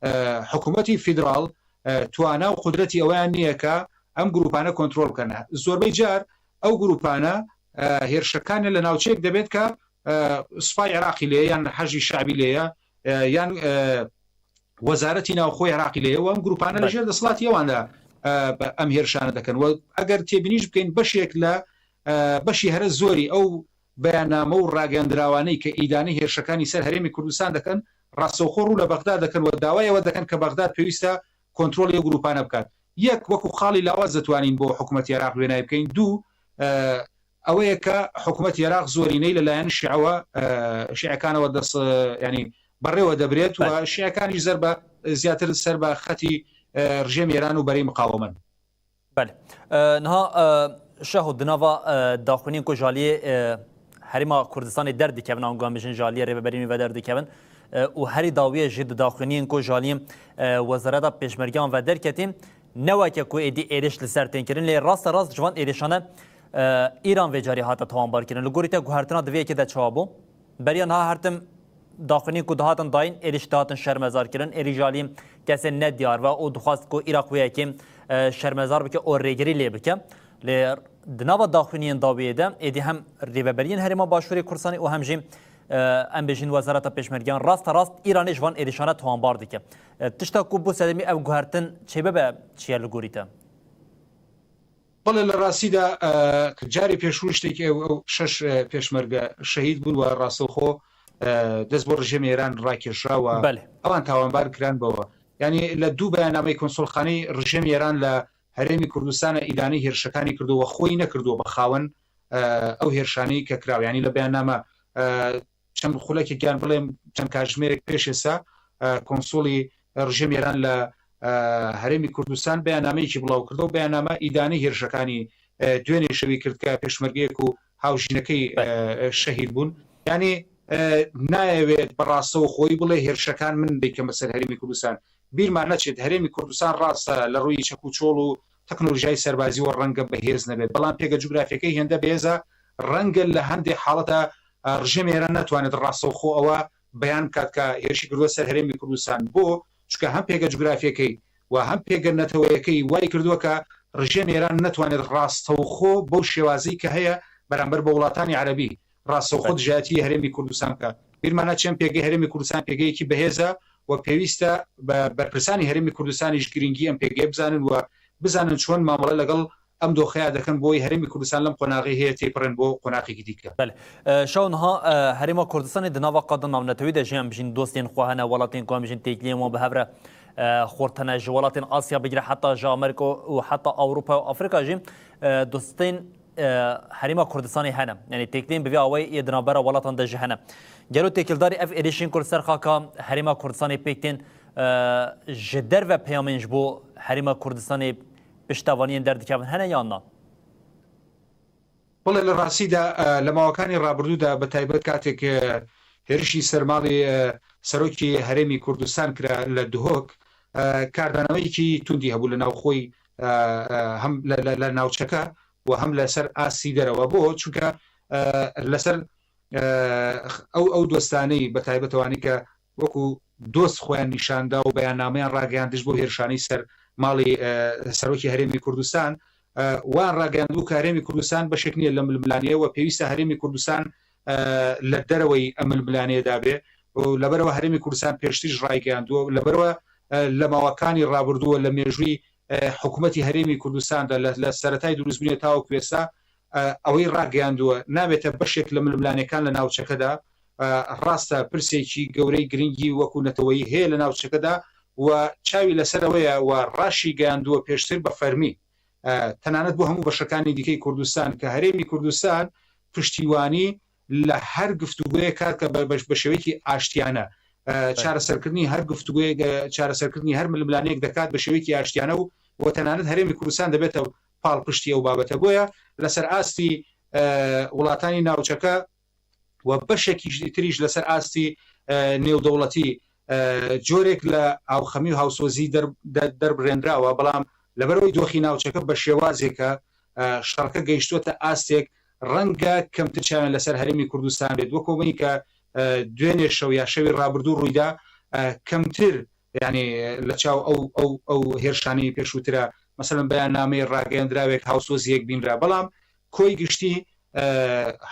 ئە، حکوومەتی فیدراڵ، ئە، توانا و قودرەتی ئەویان نییە کە ئەم گروپانە کۆنترۆل بکەن. زۆربەی جار ئەو گروپانە، ئە، هێرشەکانیان لە ناوچەیەک دەبێت کە، ئە، سوپای عێراقی لێیە یان حەشدی شەعبی لێیە، ئە، یان، ئە، وەزارەتی ناوخۆی عێراقی لێیە و ئەم گروپانە لە، بەڵێ. ژێر دەسەڵاتی ئەواندا، ئە، بە-، ئەم هێرشانە دەکەن. و ئەگەر تێبینیش بکەین، بەشێک لە، ئە، بەشی هەرە زۆری ئەو بەیاننامە و ڕاگەیاندراوانەی کە ئیدانەی هێرشەکانی سەر هەرێمی کوردستان دەکەن، ڕاستەوخۆ ڕوو لە بەغداد دەکەن و داوای ئەوە دەکەن کە بەغداد پێویستە کۆنترۆلی ئەو گروپانە بکات. یەک، وەکو خاڵی لاواز دەتوانین بۆ حکوومەتی عێراق وێنای بکەین. دوو، ئە، ئەوەیە کە حکوومەتی عێراق زۆرینەی لەلایەن شیعەوە، ئە، شیعەکانەوە دەست، ئە، ینی بەڕێوە دەبرێت و، بەڵێ. شیعەکانیش زەر بە، زیاتر سەر بە خەتی، ئە، ڕژێمی ئێران و بەرەی مقاومەن. بەڵێ. ئە، niha، ئە، Şaho, di nava، ئە، daxuyaniyên ku ji aliyê، ئە، Herêma Kurdistanê derdikevin, ango em bêjin ji aliyê rêveberî nû ve derdikevin, ئە، û herî dawiyê jî di daxuyaniyên ku ji aliyê، ئە، Wezareta Pêşmergeyan ve derketî, ne weke ku êdî êrîş li ser tên kirin, lê raste rast ji van êrîşane Îran vê carî hate tawanbar kirin. Li gorî te guhertina di vê yekê de çawa bû? Beriya niha her tim daxuyaniyên ku dihatin dayîn, êrîş dihatin şermezar kirin, êrîş alî kesên nediyar ve û dixwest ku Îraq wê yekê, e, şermezar bike û rêgirî lê bike. Lê di nava daxuyaniyên dawiyê de êdî hem rêveberiyên Herêma Başûrê Kurdistanê û hem jî, e, em bêjin Wezareta Pêşmergeyan raste rast Îranê ji van êrîşane tawanbar dike. E, tişta ku bû sedemî ev guhertin çêbibe çi ye li gorî te? بەڵێ، لە ڕاستیدا، ئە، جارێ پێشوو شتێکی ئەو، ئەو شەش، ئە، پێشمەرگە شەهید بوون و ڕاستەوخۆ، ئە، دەست بۆ ڕژێمی ئێران ڕاکێشرا و بەڵێ. ئەوان تاوانبار کران بەوە. یعنی، لە دوو بەیاننامەی کۆنسوڵخانەی ڕژێمی ئێران لە هەرێمی کوردستانە ئیدانەی هێرشەکانی کردووە، خۆی نەکردووە بە خاوەن، ئە، ئەو هێرشانەی کە کراوە. یعنی، لە بەیاننامە، ئە، چەند خولەکێکیان بڵێم، چەند کاتژمێرێک پێش ئێستا، ئە، کۆنسوڵی ڕژێمی ئێران لە، ئە، هەرێمی کوردستان بەیاننامەیەکی بڵاو کردەوە، بەیاننامە ئیدانەی هێرشەکانی، ئە، دوێنێ شەوی کرد کە پێشمەرگەیەک و هاوژینەکەی، بەڵێ. ئە، شەهید بوون. یعنی، ئە، نایەوێت بەڕاستەوە خۆی بڵێ هێرشەکان من دەیکەمە سەر هەرێمی کوردستان. بیرمان نەچێت هەرێمی کوردستان ڕاستە لە ڕووی چەک و چۆڵ و تەکنۆلۆژیای سەربازی و ڕەنگە بەهێز نەبێت، بەڵام پێگە جوگرافیەکەی هێندە بەهێزە، ڕەنگە لە هەندێک حاڵەتە، ئە، ڕژێمی ئێران نەتوانێت ڕاستەوخۆ ئەوە بەیان بکات کە هێرشی کردووە سەر هەرێمی کوردستان. بۆ؟ چونکە هەم پێگە جوگرافیەکەی و هەم پێگە نەتەوەیەکەی وای کردووە کە ڕژێمی ئێران نەتوانێت ڕاستەوخۆ بەو شێوازەی کە هەیە بەرامبەر بە وڵاتانی عەرەبی ڕاستەوخۆ بەڵێ. دژایەتی هەرێمی کوردستان بکات. بیرمان نەچێت پێگەی هەرێمی کوردستان پێگەیەکی بەهێزە و پێویستە بە بەرپرسانی هەرێمی کوردستانیش گرنگی ئەم پێگەیە بزانن و بزانن چۆن مامەڵە لەگەڵ ئەم دۆخەیە دەکەن بۆی هەرێمی کوردستان لەم قۆناغی هەیە تێپەڕێن بۆ قۆناغێکی دیکە. بەڵێ. ئە، شەو نها، ئە، هەرێما کوردستانی di nava qadin navnetewî de jî em bijîn dostên xwe hene, welatên ku em bijîn têkiliyên wan bi hev re, ئە، xurt hene. Ji welatên Asya bigire heta ji Amerîka û heta Ewropa û Afrîka jî، ئە، dostên، ئە، هەرێما کوردستانê hene. Yanî têkiliyên bi vê awayî yê di navbera welatan de jî hene. Gelo têkildarî ev êrîşên ku li ser xaka herêma Kurdistanê pêk tên، ئە، ji derve peyamên ji bo herêma Kurdistanê piştevaniyên derdikevin hene yan na؟ بەڵێ، لە ڕاستیدا، ئە، لە ماوەکانی ڕابردوودا، بە تایبەت کاتێک، ئە، هێرشی سەرماڵی، ئە، سەرۆکی هەرێمی کوردستان کرا لە دهۆک، ئە، کاردانەوەیەکی توندی هەبوو لە ناوخۆی، ئە، ئە، هەم لە، لە، لە ناوچەکە و هەم لەسەر ئاستی دەرەوە. بۆ؟ چونکە، ئە، لەسەر، ئە، ئەو، ئەو دۆستانەی بە تایبەتەوانی کە وەکو دۆست خۆیان نیشاندا و بەیاننامەیان ڕاگەیاندش بۆ هێرشانەی سەر ماڵی، ئە، سەرۆکی هەرێمی کوردستان، ئە، وان ڕاگەیاندبوو کە هەرێمی کوردستان بەشێک نییە لە ململانەیە و پێویستە هەرێمی کوردستان، ئە، لە دەرەوەی ئەم ململانەیەدا بێ. و لەبەرەوە هەرێمی کوردستان پێشتریش ڕایگەیاندووە و لەبەرەوە، ئە، لە ماوەکانی ڕابردووە لە مێژووی، ئە، حکوومەتی هەرێمی کوردستاندا لە، لە سەرەتای دروستبوونی تاوەکو ئێستا، ئە، ئەوەی ڕاگەیاندووە نابێتە بەشێک لە ململانەکان لە ناوچەکەدا. ئە، ڕاستە پرسێکی گەورەی گرنگی وەکو نەتەوەیی هەیە لە ناوچەکەدا و چاوی لەسەر ئەوەیە و ڕاشی گەیاندووە پێشتر بە فەرمی، ئە، تەنانەت بۆ هەموو بەشەکانی دیکەی کوردستان کە هەرێمی کوردستان پشتیوانی لە هەر گفتوگویەک کات کە بە، بە، بە شێوەیەکی ئاشتیانە، ئە، بەڵێ. چارەسەرکردنی هەر گفتوگویەک، ئە، چارەسەرکردنی هەر ململانەیەک دەکات بە شێوەیەکی ئاشتیانە و، و تەنانەت هەرێمی کوردستان دەبێتە پاڵپشتی ئەو بابەتە. بۆیە لەسەر ئاستی، ئە، وڵاتانی ناوچەکە و بەشێکی تریش لەسەر ئاستی، ئە، نێودەوڵەتی، ئە، جۆرێک لە ئاوخەمی و هاوسۆزی دەر-، دە-، دەربڕێنراوە، بەڵام لەبەرەوەی دۆخی ناوچەکە بە شێوازێکە، ئە، شەڕەکە گەیشتووەتە ئاستێک ڕەنگە کەمتر چاویان لەسەر هەرێمی کوردستان بێت، وەکو ئەوەی کە، ئە، دوێنێ شەو یا شەوی ڕابردوو ڕوویدا، ئە، کەمتر، یعنی، لە چاو ئەو، ئەو، ئەو هێرشانەی پێشووترە، مەسەلەن بەیاننامەی ڕاگەیەندراوێک هاوسۆزیەک بینرا، بەڵام کۆی گشتی، ئە،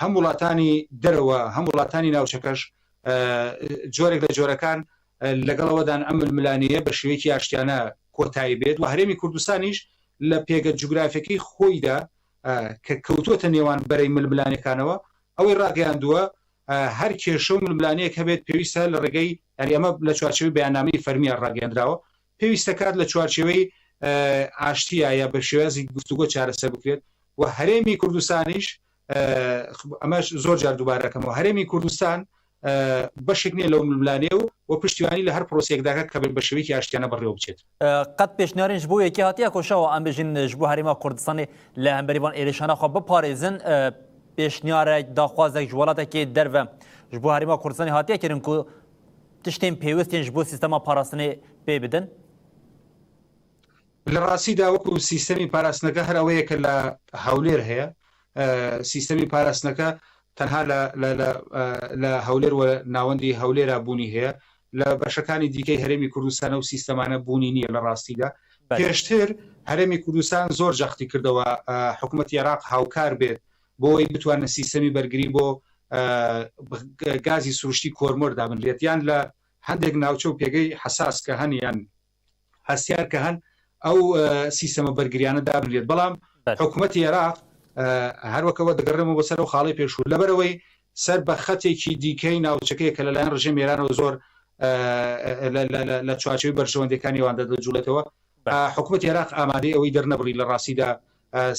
هەم وڵاتانی دەرەوە، هەم وڵاتانی ناوچەکەش، ئە، جۆرێک لە جۆرەکان، ئە، لەگەڵەوەدان ئەم ململانەیە بە شێوەیەکی ئاشتیانە کۆتایی بێت و هەرێمی کوردستانیش لە پێگە جوگرافیەکەی خۆیدا، ئە، کە کەوتووەتە نێوان بەرەی ململانەکانەوە، ئەوەی ڕاگەیاندووە، ئە، هەر کێشە و ململانەیەک هەبێت پێویستە لە ڕێگەی، یعنی ئەمە لە چوارچێوەی بەیاننامەی فەرمیە ڕاگەیاندراوە، پێویستە کات لە چوارچێوەی، ئە، ئاشتیایە بە شێوازی گفتوگۆ چارەسەر بکرێت و هەرێمی کوردستانیش، ئە، ئەمەش زۆر جار دووبارەکەمەوە، هەرێمی کوردستان، ئە، بەشێک نییە لەو ململانەیە و، و پشتیوانی لە هەر پرۆسەیەک داکات کە بە شێوەیەکی ئاشتیانە بەڕێوە بچێت. ئە، قەت پێشنیارین ji bo yekê hatiye ku şewa em bijîn ji bo herêma Kurdistanê li hemberî van êrişana xwe biparêzin، ئە، pêşniyarek، daxwazek ji welatekê derve ji bo herêma Kurdistanê hatiye kirin ku tiştên pêwist yên ji bo sîstema parastinê pê bidin؟ لە ڕاستیدا وەکو سیستەمی پاراستنەکە هەر ئەوەیە کە لە هەولێر هەیە، سیستەمی پاراستنەکە تەنها لە لە لە لە هەولێر و ناوەندی هەولێرا بوونی هەیە. لە بەشەکانی دیکەی هەرێمی کوردستان ئەو سیستەمانە بوونی نییە لە ڕاستیدا. پێشتر هەرێمی کوردستان زۆر جەختی کردەوە حکوومەتی عێراق هاوکار بێت بۆ ئەوەی بتوانن سیستەمی بەرگری بۆ گازی سروشتی کۆرمۆر دابنرێت، یان لە هەندێک ناوچە و پێگەی حساس کە هەن یان هەستیار کە هەن ئەو سیستەمە بەرگریانە دابنرێت. بەڵام حکوومەتی عێراق هەروەکەوە دەگەڕێمەوە بەسەر و خاڵی پێشوو لەبەرەوەی سەر بە خەتێکی دیکەی ناوچەکەی کە لەلایەن ڕژێمی ئێرانەوە زۆر لە چوارچەوەی بەرژەوەندەکانی ئەواندا دەجوڵێتەوە. حکوومەتی عێراق ئامادەی ئەوەی دەرنەبڕی لە ڕاستیدا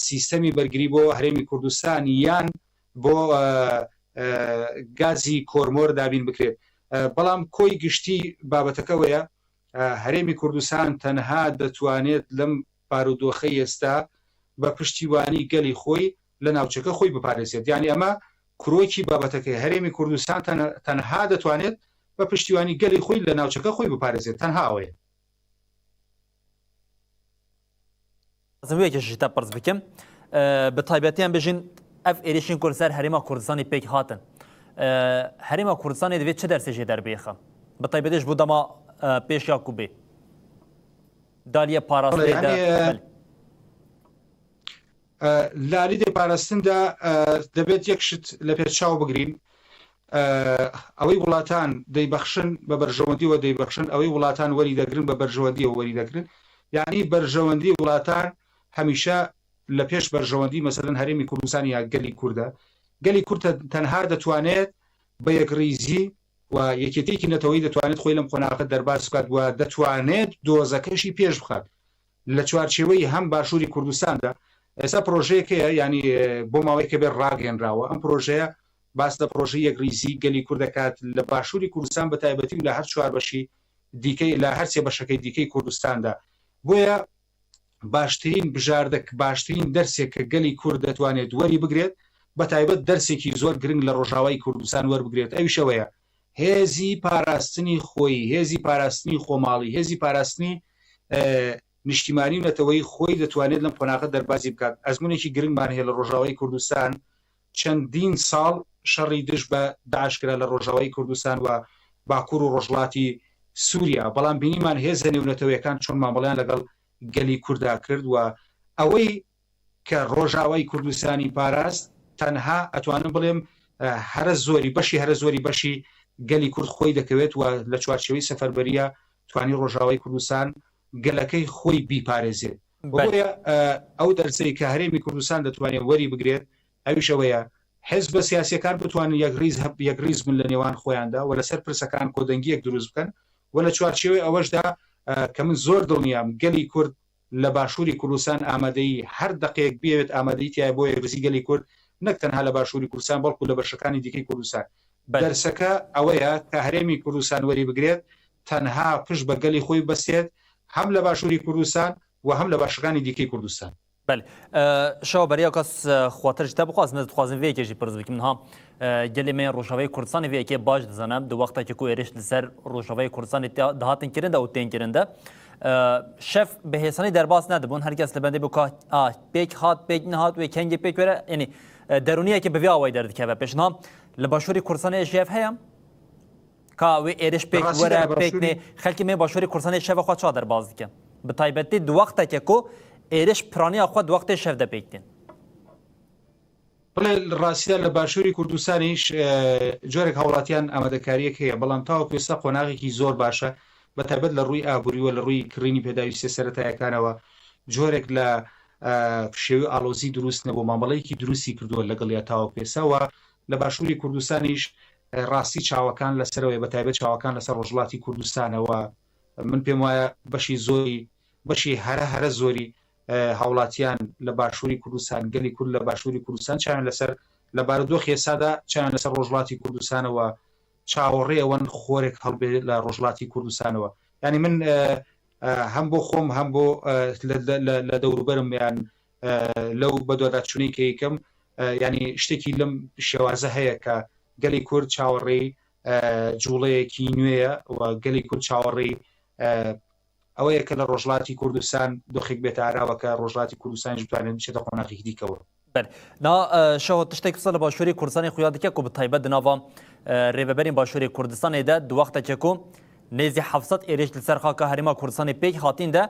سیستەمی بەرگری بۆ هەرێمی کوردستان یان بۆ گازی کۆرمۆر دابین بکرێت. بەڵام کۆی گشتی بابەتەکەوەیە هەرێمی کوردستان تەنها دەتوانێت لەم بارودۆخەی ئێستا بە پشتیوانی گەلی خۆی لە ناوچەکە خۆی بپارێزێت. یعنی ئەمە کرۆکی بابەتەکەی هەرێمی کوردستان تەنها دەتوانێت بە پشتیوانی گەلی خۆی لە ناوچەکە خۆی بپارێزێت. تەنها ئەوەیە. Ez ê wekî ji te pirs bikim. Bi taybetî em bêjin ev êrîşên ku li ser Herêma Kurdistanê pêk hatin. Herêma Kurdistanê divê çi dersê jê derbêxe? Bi taybetî ji bo dema pêş ya ku bê. Daliye parastinê de. Li alî dê parastin de debêt yek şit li pêş çaw bigirîn. ئەوەی وڵاتان دەیبەخشن بە بەرژەوەندیەوە دەیبەخشن، ئەوەی وڵاتان وەری دەگرن بە بەرژەوەندیەوە وەری دەگرن. یعنی بەرژەوەندی وڵاتان هەمیشە لە پێش بەرژەوەندی مەسەلەن هەرێمی کوردستان یا گەلی کوردە. گەلی کورد تەنها دەتوانێت بە یەکڕیزی و یەکێتیەکی نەتەوەی دەتوانێت خۆی لەم قۆناغە دەرباز بکات و دەتوانێت دۆزەکەشی پێش بخات. لە چوارچێوەی هەم باشووری کوردستاندا ئێستا پرۆژەیەک هەیە، یعنی بۆ ماوەیەکە بێ ڕاگەێنراوە. ئەم پرۆژەیە باس لە پرۆژەی یەکڕیزی گەلی کورد دەکات لە باشووری کوردستان بە تایبەتی و لە هەر چوار بەشی دیکەی، لە هەر سێ بەشەکەی دیکەی کوردستاندا. بۆیە باشترین بژاردە، باشترین دەرسێک کە گەلی کورد دەتوانێت وەری بگرێت، بە تایبەت دەرسێکی زۆر گرنگ لە ڕۆژاوای کوردستان وەربگرێت، ئەویش ئەوەیە هێزی پاراستنی خۆی، هێزی پاراستنی خۆماڵی، هێزی پاراستنی نیشتیمانی و نەتەوەی خۆی دەتوانێت لەم قۆناغە دەربازی بکات. ئەزمونێکی گرنگمان هەیە لە ڕۆژاوای کوردستان، چەندین ساڵ شەڕی دژ بە داعش کرا لە ڕۆژاوای کوردستان و باکوور و ڕۆژڵاتی سووریا، بەڵام بینیمان هێزە نێونەتەوەیەکان چۆن مامەڵیان لەگەڵ گەلی کووردا کرد و ئەوەی کە ڕۆژاوای کوردستانی پاراست تەنها ئەتوانم بڵێم هەرە زۆری بەشی هەرە زۆری بەشی گەلی کورد خۆی دەکەوێت و لە چوارچێوەی سەفەربەریە توانی ڕۆژاوای کوردستان گەلەکەی خۆی بیپارێزێت. بۆیە ئەو دەرسەی کە هەرێمی کوردستان دەتوانێت وەری بگرێت ئەویش ئەوەیە حزبە سیاسیەکان بتوانن یەکڕیز هەب یەکڕیز بن لە نێوان خۆیاندا و لەسەر پرسەکان کۆدەنگیەک دروست بکەن و لە چوارچێوەی ئەوەشدا کە من زۆر دڵنیام گەلی کورد لە باشووری کوردستان ئامادەیی هەر دەقەیەک بێت ئامادەیی تایە بۆ یەکڕیزی گەلی کورد، نەک تەنها لە باشووری کوردستان بەڵکو لە بەشەکانی دیکەی کوردستان. دەرسەکە ئەوەیە کە هەرێمی کوردستان وەری بگرێت تەنها پشت بە گەلی خۆی بەستێت، هەم لە باشووری کوردستان و هەم لە باشەکانی دیکەی کوردستان. بەل شەوە بەریا کەس خواتر ji te bixwazim ez dixwazim vê yekê jî pirs bikim niha gelê me yên Rojavayê Kurdistanê vê yekê baş dizane di wextekê ku êrîş li ser Rojavayê Kurdistanê dihatin kirin de û tên kirin de şev bi hêsanî derbas nedibûn, her kes li bendê bû ka a pêk hat pêk nehat wê kengê pêk were, yanî derûniyekê bi vê awayî derdikeve pêş. Niha li Başûrê Kurdistanê jî ev heye? Ka wê êrîş pêk were pêk nê, xelkê me Başûrê Kurdistanê şeva xwe ça derbas dike? Bi taybetî di wexteke ku êrîş piraniya xwe di wextê şev de pêk tên. بڵێ ڕاستە لە باشووری کوردستانیش جۆرێک هاوڵاتیان ئامادەکاریەک هەیە، بەڵام تاوەکو ئێستا قۆناغێکی زۆر باشە، بە تایبەت لە ڕووی ئابووری و لە ڕووی کڕینی پێداویستە سەرەتایەکانەوە جۆرێک لە شێوی ئاڵۆزی دروست نەبوو، مامەڵەیەکی دروستی کردووە لەگەڵ یا تاوەکو ئێستا و لە باشووری کوردستانیش ڕاستی چاوەکان لەسەرەوەی بە تایبەت چاوەکان لەسەر ڕۆژڵاتی کوردستانەوە. من پێم وایە بەشی زۆری بەشی هەرە هەرە زۆری هاوڵاتیان لە باشووری کوردستان، گەلی کورد لە باشووری کوردستان چاویان لەسەر لە بارودۆخی ئێستادا چاویان لەسەر ڕۆژڵاتی کوردستانەوە چاوەڕێ ئەوەن خۆرێک هەڵبێ لە ڕۆژڵاتی کوردستانەوە. یعنی من هەم بۆ خۆم هەم بۆ لە دەوروبەرم یان لەو بەدواداچوونەی کە یکەم، یعنی شتێکی لەم شێوازە هەیە کە گەلی کورد چاوەڕێی جوڵەیەکی نوێیە و گەلی کورد چاوەڕێی ئەوەیە کە لە ڕۆژهەڵاتی کوردستان دۆخێک بێتە ئاراوە کە ڕۆژهەڵاتی کوردستانیش بتوانێت بچێتە قۆناغێکی دیکەوە. نا شەوە تشتێک سەر لە باشووری کوردستانی خویا دکە کو بە تایبەت دناوا rêveberên başûrê Kurdistanê de di wextekê ku nêzî heft sed êrîş li ser xaka herêma Kurdistanê pêk hatîn de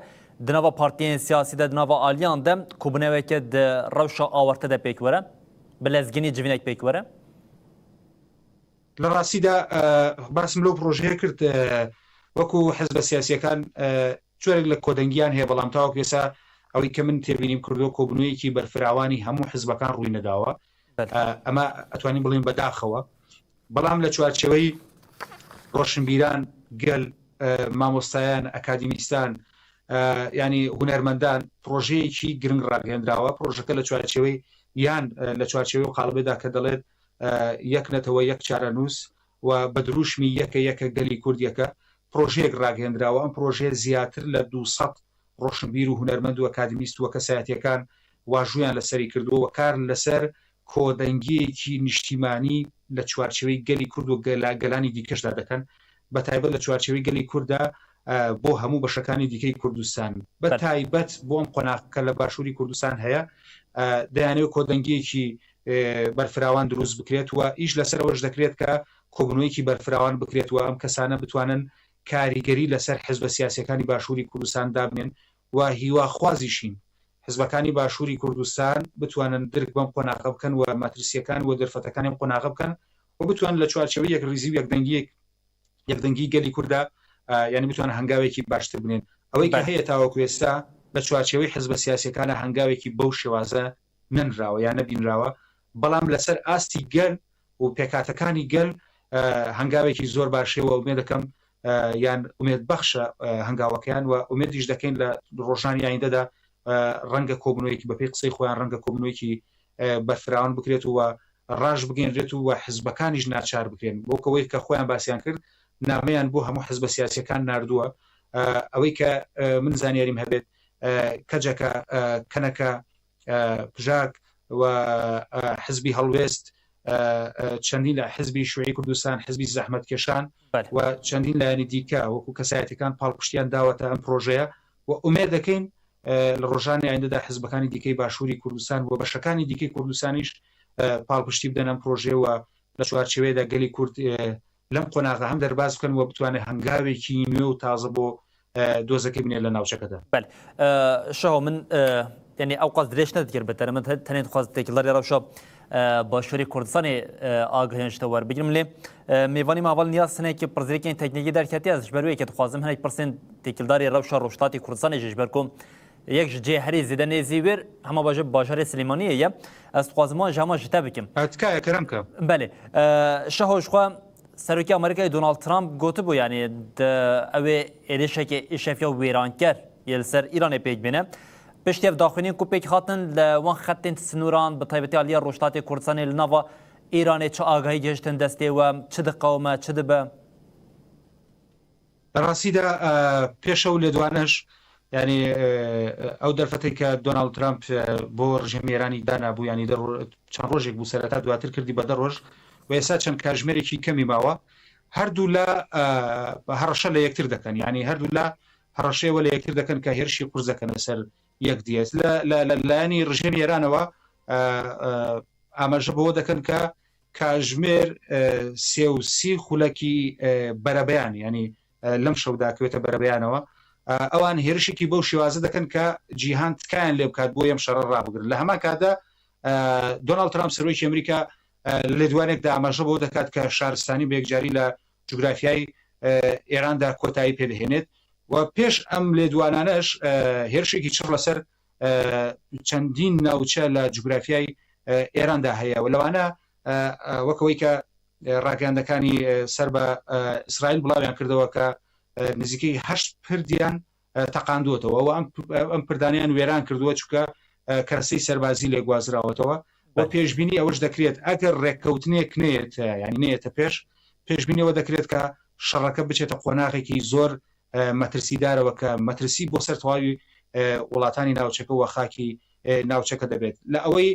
di nava partiyên siyasî de di nava aliyan de kobûneweke di rewşa awarte de pêk were, bi lezgînî civînek pêk were. لە ڕاستیدا باسم لەو پرۆژەیە کرد وەکو حزبە سیاسیەکان جۆرێک لە کۆدەنگیان هەیە، بەڵام تاوەکو ئێستا ئەوەی کە من تێبینیم کردووە کۆبوونەوەیەکی بەرفراوانی هەموو حزبەکان ڕووی نەداوە. ئەمە ئەتوانین بڵێن بەداخەوە، بەڵام لە چوارچێوەی ڕۆشنبیران، گەل، مامۆستایان، ئەکادیمیستان، ینی هونەرمەندان پرۆژەیەکی گرنگ ڕاگەێنراوە. پرۆژەکە لە چوارچێوەی یان لە چوارچێوەی قاڵبێدا کە دەڵێت یەک نەتەوە یەک چارەنووس و بە دروشمی یەکە یەکە گەلی کوردیەکە پرۆژەیەک ڕاگەێنراوە. ئەم پرۆژەیە زیاتر لە دوو سەد ڕۆشنبیر و هونەرمەند و ئەکادیمیست و کەسایەتیەکان واژویان لەسەری کردووە و کار لەسەر کۆدەنگیەکی نیشتیمانی لە چوارچێوەی گەلی کورد و گەلانی دیکەشدا دەکەن، بە تایبەت لە چوارچێوەی گەلی کووردا بۆ هەموو بەشەکانی دیکەی کوردستان، بە تایبەت بۆ ئەم قۆناغ کە لە باشووری کوردستان هەیە. دەیانەوێت کۆدەنگیەکی بەرفراوان دروست بکرێت و ئیش لەسەر ئەوەش دەکرێت کە کۆبوونەوەیەکی بەرفراوان بکرێت و ئەم کەسانە بتوانن کاریگەری لەسەر حزبە سیاسیەکانی باشووری کوردستان دابنێن و هیواخوازیشین حزبەکانی باشووری کوردستان بتوانن درک بەم قۆناغە بکەن و مەترسیەکان و دەرفەتەکانی ئەم قۆناغە بکەن و بتوانن لە چوارچێوەی یەکڕیزی و یەکدەنگیەک یەکدەنگی گەلی کووردا یعنی بتوانن هەنگاوێکی باشتر بنێن. ئەوەی کە هەیە تاوەکو ئێستا لە چوارچێوەی حزبە سیاسیەکانە هەنگاوێکی بەو شێوازە نەنراوە یان نەبینراوە، بەڵام لەسەر ئاستی گەل و پێکاتەکانی گەل هەنگاوێکی زۆر باشەیە و ئومێد دەکەم یان ئومێد بەخشە هەنگاوەکەیان و ئومێدیش دەکەین لە ڕۆژانی ئایندەدا ڕەنگە کۆبوونەوەیەکی بەپێی قسەی خۆیان ڕەنگە کۆبوونەوەیەکی بەرفراوان بکرێت و ڕاش بگەێنرێت و حزبەکانیش ناچار بکرێن بۆ کەوەی کە خۆیان باسییان کرد نامەیان بۆ هەموو حزبە سیاسیەکان ناردووە. ئەوەی کە من زانیاریم هەبێت کەجەکە، کەنەکە، پژاک و حزبی هەڵوێست، چەندین لە حزبی شوعی کوردستان، حزبی زەحمەتکێشان و چەندین لایەنی دیکە وەکو کەسایەتەکان پاڵپشتیان داوەتە ئەم پرۆژەیە و ئومێد دەکەین لە ڕۆژانی ئایندەدا حزبەکانی دیکەی باشووری کوردستان و بەشەکانی دیکەی کوردستانیش پاڵپشتی بدەن ئەم پرۆژەیە و لە چوارچێوەیەدا گەلی کورد لەم قۆناغە هەم دەرباز بکەن و بتوانێت هەنگاوێکی نوێ و تازە بۆ دۆزەکەی بنێت لە ناوچەکەدا. بەل شەهۆ من یعنی ئەو قەس درێژ نەدەکرد بەتەرە من تەنێ دخواست تێکلداری ڕەوشە باشووری کوردستانی ئاگهێنشتە وەربگرم لێ. Mêvanî me heval Niyaz hinekî pirsgirêkên teknîkî derketiye, ez ji ber wê yekê dixwazim hinek pirsên têkildarê rewşa Rojhilatê Kurdistanê jî ji ber ku yek ji cihê herî zêde nêzî wêr hema bajar bajarê Silêmaniyê ye. Ez dixwazim wan ji hema ji te bikim. Tikaye kerem ke. Belê. Şeho ji xwe Serokê Amerîkayê Donald Trump gotibû, yanî di ew ê êrişeke îşev ya wêranker yê li ser Îranê pêk bêne. Piştî ev daxuyaniyên ku pêk hatin li wan xetên sinûran, bi taybetî aliya Rojhilatê Kurdistanê li nava Îranê çi agahî gihiştin destê we, çi diqewime, çi dibe? لە ڕاستیدا پێش ئەو لێدوانەش، یعنی ئەو دەرفەتێک کە دۆناڵد ترامپ بۆ ڕژێمی ئێرانی دانابوو، یعنی چەند ڕۆژێک بوو، سەرەتا دواتر کردی بە دە ڕۆژ و ئێستا چەند کاژمێرێکی کەمی ماوە، هەردوو لا هەڕەشە لە یەکتر دەکەن، یعنی هەردوو لا هەڕەشەیەوە لە یەکتر دەکەن کە هێرشی قورس دەکەنە سەر یەکدیت. لە لایەنی ڕژێمی ئێرانەوە ئاماژە بەوە دەکەن کە کاژمێر سێ و سی خولەکی بەرەبەیان، یعنی لەم شەودا کەوێتە بەرەبەیانەوە. ئەوان هێرشێکی بەو شێوازە دەکەن کە جیهان تکایان لێ بکات بۆ ئەم شەڕە ڕابگرن. لە هەمان کاتدا دۆناڵد ترامپ سەرۆکی ئەمریکا لە لێدوانێکدا ئاماژە بەوە دەکات کە شارستانی بە یەکجاری لە جوگرافیای ئێراندا کۆتایی پێدەهێنێت و پێش ئەم لێدوانانەش هێرشێکی چڕ لەسەر چەندین ناوچە لە جوگرافیای ئێراندا هەیە و لەوانە وەکەوەی کە ڕاگەاندەکانی سەر بە ئیسرائیل بڵاویان کردەوە کە نزیکەی هەشت پردیان تەقاندووەتەوە و ئەم پردانیان وێران کردووە، چونکە کەرەسەی سەربازی لێ گوازراوەتەوە و پێشبینی ئەوەش دەکرێت ئەگەر ڕێککەوتنێک نێت، یعنی نێتە پێش، پێشبینیەوە دەکرێت کە شەڕەکە بچێتە قۆناغێکی زۆر مەترسیدارەوە کە مەترسی بۆ سەر تەواوی وڵاتانی ناوچەکە و خاکی ناوچەکە دەبێت. لە ئەوەی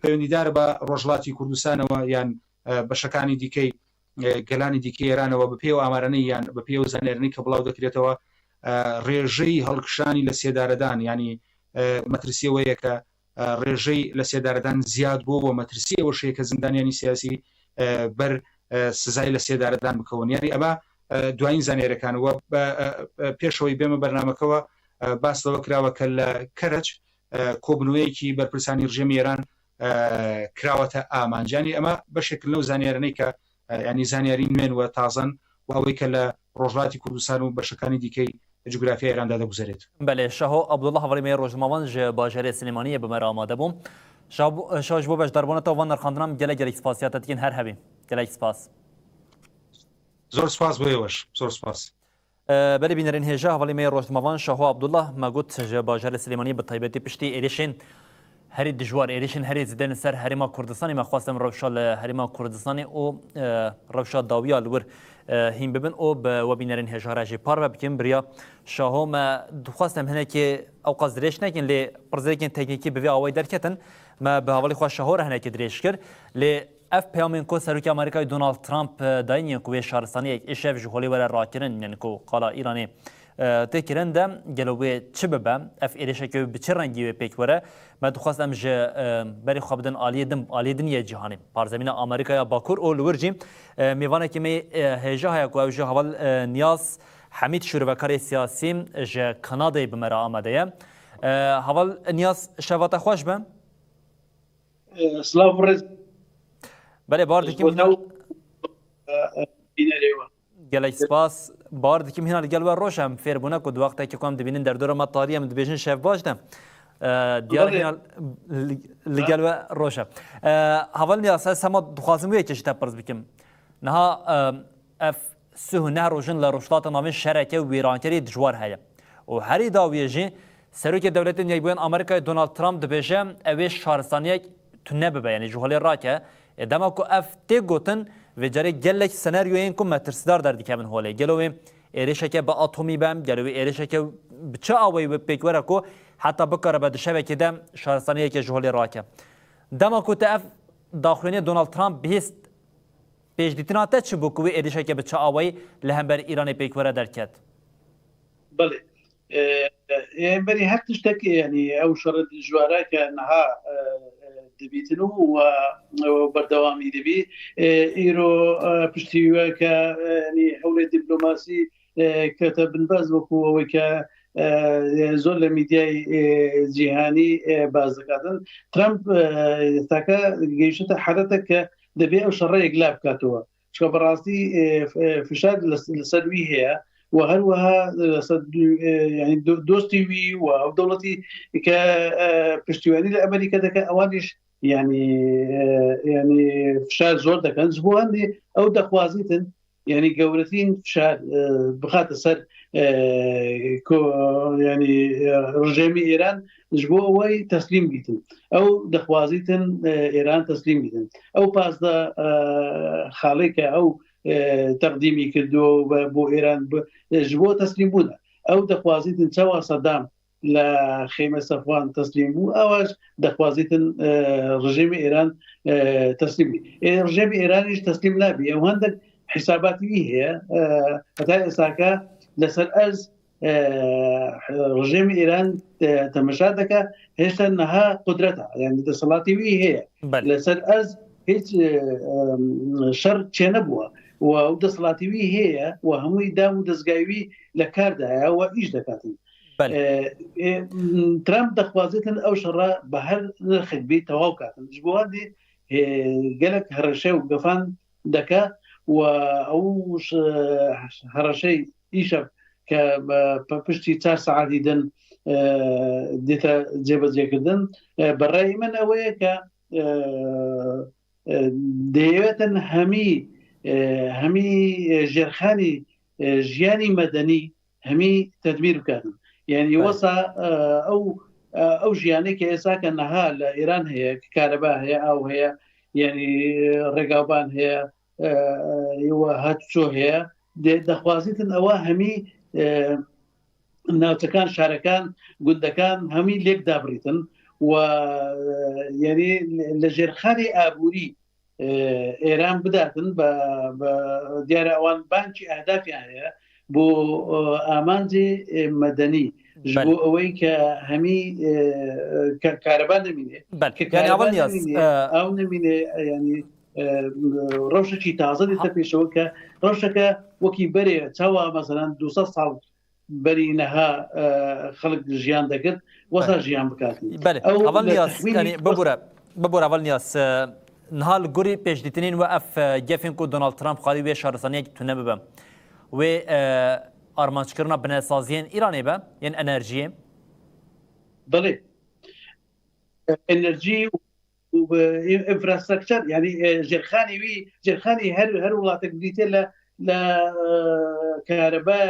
پەیوەندیدار بە ڕۆژهڵاتی کوردستانەوە یان بەشەکانی دیکەی گەلانی دیکەی ئێرانەوە بە پێی ئەو ئامارانەی یان بە پێی ئەو زانیارانەی کە بڵاو دەکرێتەوە، ڕێژەی هەڵکشانی لە سێدارەدان، یعنی مەترسی ئەوەیە کە ڕێژەی لە سێدارەدان زیاد بوو و مەترسی ئەوەشەیە کە زیندانیانی سیاسی بەر سزای لە سێدارەدان بکەون. یعنی ئەمە دوایین زانیارەکان و پێشەوەی بێمە بەرنمەکەەوە باس لەوە کراوە کە لە کەرەج کۆبنەوەیەکی بەرپرسانی ڕژێمی ئێران کراوەتە ئامانجانی. ئەمە بەشێک لەو زانیارانەی کە ینی زانیاری نوێن و تازەن و ئەوەی کە لە ڕۆژهەڵاتی کوردستان و بەشەکانی دیکەی جوگرافیای ئێراندا دەگوزارێت. بەێ، شەهۆ عەبدوڵڵا هەڤاڵی مەی ڕۆژنامەوان ji bajarê Silêmaniyê bi me re amade bû. Şaho ji bo beşdarbûna te van nirxandina gelek gelek spasiya te dikin, her hebî. Gelek spas. Zor spas bo êweş. Zor spas. Belê bînerên hêja, hevalê me yê rojnamevan Şaho Abdullah me got ji bajarê Silêmaniyê bi taybetî piştî êrişên herî dijwar, êrişên herî zêde li ser Herêma Kurdistanê, me xwest em rewşa li Herêma Kurdistanê û rewşa dawiya li wir hîn bibin û bi we bînerên hêja re jî parve bikin. Biriya Şaho me dixwest em hinekê ewqas dirêj nekin, lê pirsgirêkên teknîkî bi vê awayî derketin. Me bi hevalê xwe Şaho re hinekê dirêj kir. Lê Ev peyamên ku Serokê Amerîkayê Donald Trump dayîn yên ku wê şaristaniyek îşev ji holê were rakirin, yên ku qala Îranê tê kirin de, gelo wê çi bibe? Ev êrişeke wê bi çi rengî wê pêk were? Me dixwest em ji berê xwe bidin aliyê din, aliyê din yê cîhanê, parzemîna Amerîkaya Bakur û li wir jî mêvanekî me hêja heye ku ew ji heval Niyaz Hemîd şûrevekarê siyasî ji Kanadayê bi me re amade ye. Heval Niyaz, şeva te xweş be. Silav û rêz. Belê, bar dikim hîna. Gelek spas. Bar dikim hîna li gel we roj e. Em fêr bûne ku di wextekî ku em dibînin derdora me tarî, em dibêjin şev baş de. Diyar hîna li gel we roj e. Heval Niyaz, ez hema dixwazim wê yekê ji te pirs bikim. Niha ev sih û neh rojin li Rojhilata Navîn şereke wêrankerî dijwar heye. Û herî dawiyê jî Serokê Dewletên Yekbûyên Amerîkayê Donald Trump dibêje, ew ê şaristaniyek tune bibe, yanî ji holê rake. Ê dema ku ev tê gotin, vê carê gelek senaryoyên ku metirsîdar derdikevin holê. Gelo wê êrişeke bi atomî be, gelo wê êrişeke bi çi awayî wê pêk were ku heta bikaribe di şevekê de şaristaniyekê ji holê rake. Dema ku te ev daxuyaniyê Donald Trump bihîst, pêşdîtina te çi bû ku wê êrişeke bi çi awayî li hember Îranê pêk were derket? Belê. Ê, ê, berî her tiştek, yanî ew şerê dijwara ke niha, e, e, dibîtin û we, we berdewamî dibî. Ê, îro, e, piştî we ke, e, yanî hewlê diplomasî, e, kete binbez wekû ew ke, e, e, zor li mîdyayê, e, cîhanî, e, baz dikatin. Trump, e, teke gehişte haletek ke dibê ew şerê yekla bikatwe. Çka bi rastî, e, f-, e, fişar li, li ser wî heye û her wiha, e, li ser du-, e, yanî do-, dostî wî û ew dewletî ke, e, piştîwanî li Amerîka dike, ewan jî yanî, e, yanî fişar zor dikin. Ji bo hindê ew dixwazîtin, yanî gewretîn fişar, e, bixate ser, e, ko-, yanî, e, rejêmê Îran ji bo wê teslîm bîtin. Ew dixwazîtin, e, Îran teslîm bîtin. Ew pazdeh, e, xalê ke ew, e, teqdîmî kirdo ve bo Îran bi, e, ji bo teslîmbûn e. Ew dixwazîtin çawa Sedam li Xême Sefwan teslîm bû, ew jî dixwazîtin, e, rejêmê Îran, e, teslîm bî. Ê rejêmê Îranê jî teslîm nabî. Ew hindek hîsabatî wî heye. E, heta êsake li ser erz e, rejêmê Îran, e, temeşa dike, hêşta niha qudret e, yanî desthilatê wî heye. Belê. Li ser erz hîç, e, em, şer çênebûye. Û ew desthilatê wî heye û hemû îdam û dezgahê wî li kar de heye û îş dikatin. Belê. E, e, Trump dixwazîtin ew şerre bi her nirxek bî tewaw katin. Ji bo wê dî, e, gelek hereşe û gefan dike û ew ş-, hereşey îşev ke, e, pe-, piştî çar saetî din, e, dête cêbecêkirdin. E, bi rayê min ew ye ke, e, e, dêwetin hemî, e, hemî, e, jêrxanî, e, jiyanî medenî hemî tedmîr bikatin. Yanî Belê. wesa, e, ew, e, ew jiyanê ke êsa ke niha li Îran heye, ke kareba heye, aw heye, yanî, e, rêgaban heye, e, e, we hat ço heye, dê dixwazîtin ewa hemî, e, navçekan, şarekan, gundekan hemî lêk dabirîtin û, e, yanî li jêrxanê aborî, e, Êran bidatin, be, be, diyar e ewan bankî ehdafiyan heye, بۆ ئامانجێ مەدەنی، ji bo ئەوەی کە هەمی کارەبا نەمینێ، کە کارەبا نەمینێ، ئاو نەمینێ، یعنی ڕەوشێکی تازە دێتە پێشەوە کە ڕەوشەکە وەکی بەرێ چاوا مەسەلەن دوو سەد ساڵ بەری نەها خەڵک ژیان دەکرد، وەسا ژیان بکات. بەێ ئەوڵ نیاز ببورە ببورە ئەوڵ نیاز. Niha li gorî pêşdîtinên we ev gefên ku Donald Trump xwarî wê şaristaniyek tune bibe, wê armanckirina binesaziyên Îranê be yên enerjiyê? Belê. Enerjî û infrastructure, yanî jêrxanî wî, jêrxanî her her welatek dîtê le le karebe,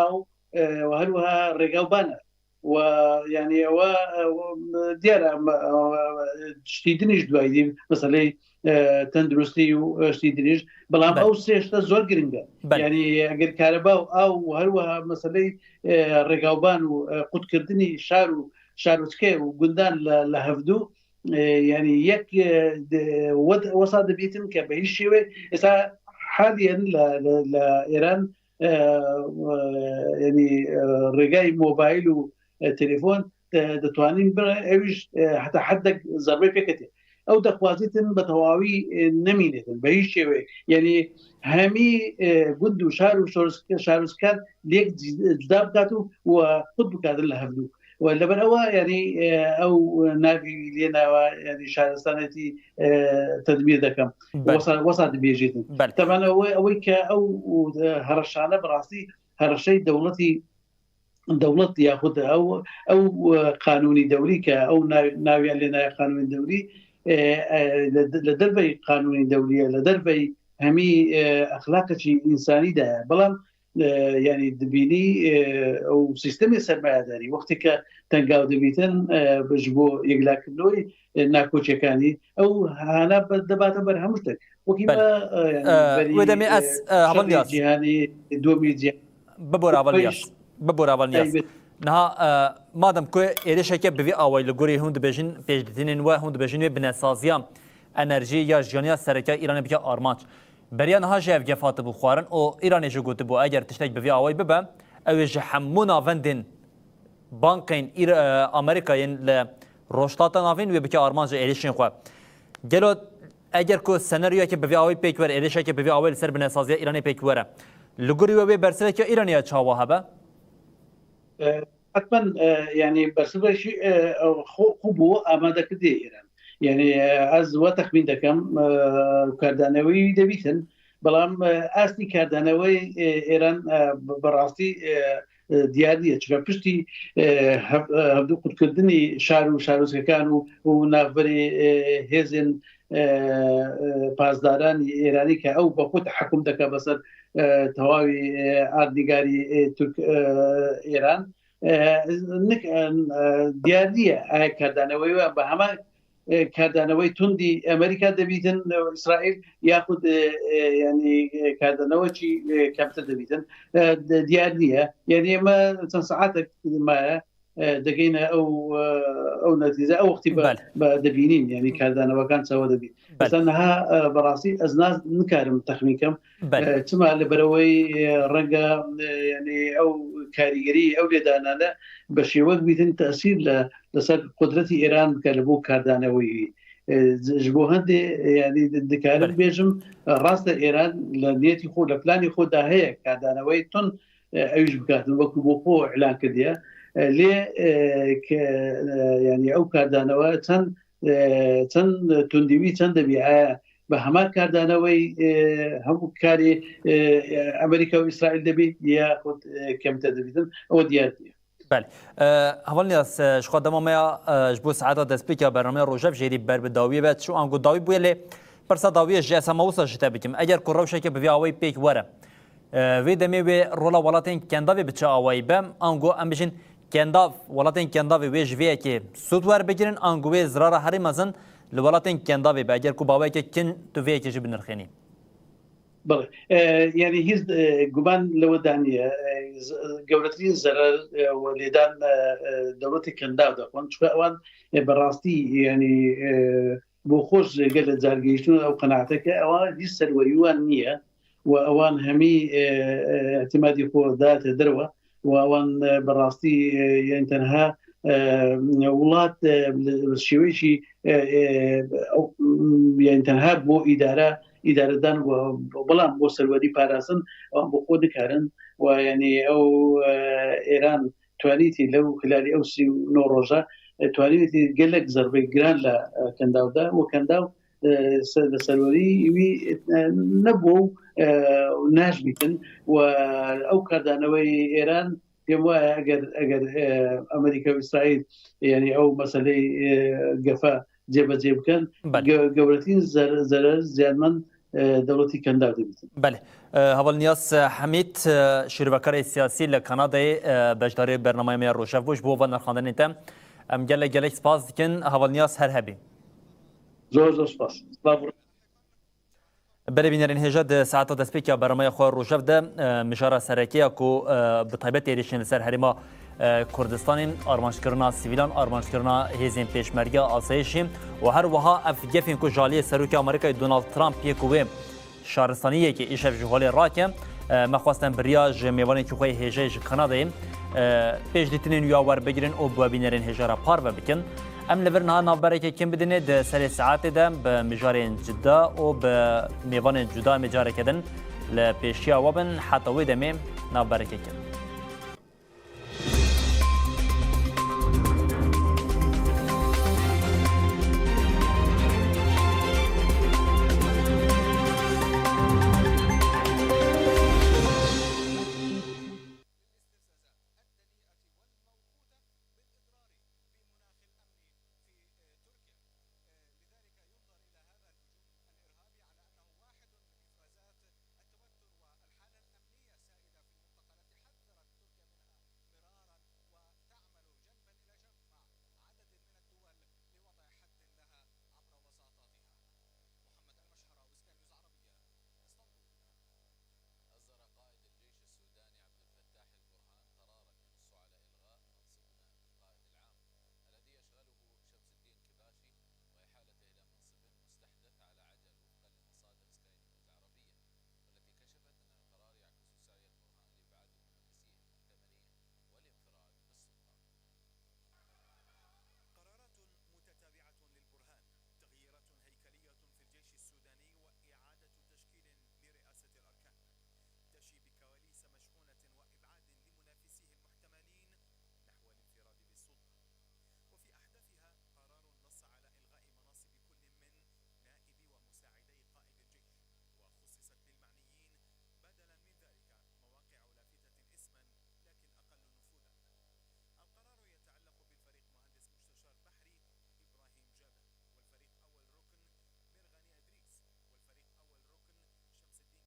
aw, û her wiha rêga û bane. Û yanî ewa diyar e, tiştî din jî duayî dî, meseleyê tenduristî û tiştî din jî. Belam ew sê tişte zor giring e. Yanî eger kareba û aw û her wiha meseleyê rêgawban û qutkirdinî şar û şarûçke û gundan li hevdû, yanî yek wesa dibîtin ke bi hîç şêwê êsa haliyen li Îran yanî rêgayî mobayl û telefon ditwanîn bire, ew jî heta heddek zerbê pêketê. Ew dexwazîtin bi tewawî nemînêtin bi hîç şêwê. Yanî hemî gund û şar û şarûçker lêk cuda bikat û qut bikatin li hevdû. Û leber ewa yanî ew navî lê nawa yanî şaristanetî tedmîr dekim. Wesa dibêjîtin. Teban ew ewê ke ew hereşane bi rastî hereşey dewletî dewlet yaxud ew ew qanûnî dewlî ke ew nawiya lê naya qanûnî dewlî li dervey qanûnî dewlî ye, li dervey hemî exlaqekî însanî de ye. Belam yanî dibînî ew sîstemê sermayedarî wextê ke tengaw dibîtin ji bo yekilakirinoyê nakoçekanî ew hana debate ber hemû ştek. Wekî me wê demê ez heval niyaz cîhanî domî cî bibor heval niyaz bibor heval niyaz. Niha madem ku êrişeke bi vî awayî li gorî hûn dibêjin pêşdîtinên we hûn dibêjin wê binesaziya enerjî ya jiyaniya sereke Îranê bike armanc. Beriya niha jî ev gef hatibû xwarin û Îranê jî gotibû eger tiştek bi vî awayî bibe, ew ê ji hemû navendên bankên Amerîkayên li Rojhilata Navîn wê bike armanca êrişên xwe. Gelo eger ku senaryoyeke bi vî awayî pêk were, êrişeke bi vî awayî li ser binesaziya Îranê pêk were, li gorî we wê bersiveke Îranê ya çawa hebe? Hetmen yanî bersivekî xwe bû amade kiriye Îran. Yanî ez we texmîn dekem kardanewî debîtin. Belam astî kardanewey Îran bi rastî diyar niye. Çika piştî hevdu qutkirdinî şar û şarozgekan û û navberê hêzên pasdaranî Îranî ke ew bi xwe tehekum deke beser tewawî erdnîgarî Tirk Îran. Nik diyar niye eya kardanewey we bi hema kardanewey tundî Amerîka dibîtin Îsraîl yaxud yanî kardanewekî kemtir dibîtin. Diyar niye. Yanî me çend saetek maye digeyne ew ew netîze ew wextî be dibînîn yanî kardanewekan çawa dibîn. Mesela niha bi rastî ez nikarim texmîn kem. Çima li berewey renga yanî ew karîgerî ew lêdanane bi şêwek bîtin tesîr li li ser qudretî Îran bike li bo kardaneweyî. Ji bo hindê yanî dikarim bêjim rast e Îran li niyetî xwe li planê xwe de heye kardaneweyî tun ew jî bikatin wekî bo xwe îlan kirdiye. Lê ke yanî ew kardanewe çend çend tundî wî çend debî eya bi hema kardaneweyî hemû karê Amerîka û Îsraîl debî ya xwe kemtir dibîtin ew diyar diye. Belê. Heval Niyaz, ji xwe dema me ya ji bo saeta destpêka bernameya Rojev jêrî ber bi dawiyê ve çû ango dawî bûye lê pirsa dawiyê ji ez hema wisa ji te bikim. Eger ku rewşeke bi vî awayî pêk were, vê demê wê rola welatên Kendavê bi çi awayî be? Ango em bijin Kendav, welatên Kendavê wê ji vê yekê sûd werbigirin, ango wê zirara herî mezin li welatên Kendavê be? Eger ku baweyeke kin tu vê yekê jî binirxênî. Belê. Yanî hîz guman li we daniye. Gewretirîn zerer we lêdan dewletê Kendav dixwin. Çunke ewan bi rastî yanî bo xwe ji gelek car gihîştin ew qenaete ke ewan hîz serwerî wan niye. و ئەوان هەمی ئێ، ئێ، ئەتیمادی خۆ دایەتە دەرەوە و ئەوان ئێ، بەڕاستی ئێ، یان تەنها ئێ، وڵات ئێ، بە شێوەیەکی ئێ، ئێ، ئەو، یان تەنها بۆ ئیدارە ئیدارەدان و بەڵام بۆ سەروەری پاراستن ئەوان بۆ خۆ دکارن و یعنی ئەو ئێ، ئێران توانیتی لەو خلالی ئەو سی و نۆ ڕۆژە ئێ، توانیتی گەلێک زەربەی گران لە ئێ، کەنداودا و کەنداو ئێ، سە- لە سەروەری وی ئێ، نەبوو و ئێ، ناشبیتن و ئەو کاردانەوەی ئێران پێم وایە ئەگەر ئەگەر ئێ، ئەمریکا و ئیسرائیل یعنی ئەو مەسلەی ئێ، گەفە جێبەجێ بکەن بەڵێ. گە- گەورەترین زەر- زەرەر زیانمەند ئێ، دەوڵەتی کەنداو دەبیتن. بەڵێ. ئێ، هەواڵنیاس حەمید، ئێ، شیرڤەکارێ سیاسی لە کەنادای، ئێ، بەشداری بەرنامەی me Rojhev bû ji bo van nirxandinê te. Em gelek gelek spas dikin. Hevalniyas her hebî. Zor zor spas. Spas. Belê bînerên hêja di saeta destpêka bernameya xwe Rojhev de, e, mijara sereke ya ku, e, bi taybet êrişên li ser herêma, e, Kurdistanê, armancekirina sivîlan, armancekirina hêzên pêşmerge asayişê û her wiha ev gefên ku ji aliyê Serokê Amerîkayê Donald Trump yê ku wê şaristaniyekê îşev ji holê rake, e, me xwestin bi riya ji mêvanekî xwe yê hêjayê ji Kanadayê, e, pêşdîtinên wî ya werbigirin û bi we bînerên hêja re parve bikin. Em li vir niha navberekê kin bidinê di serê saetê de bi mijarên cuda û bi mêvanên cuda em ê careke din li pêşiya we bin. Heta wê demê navberekê kin.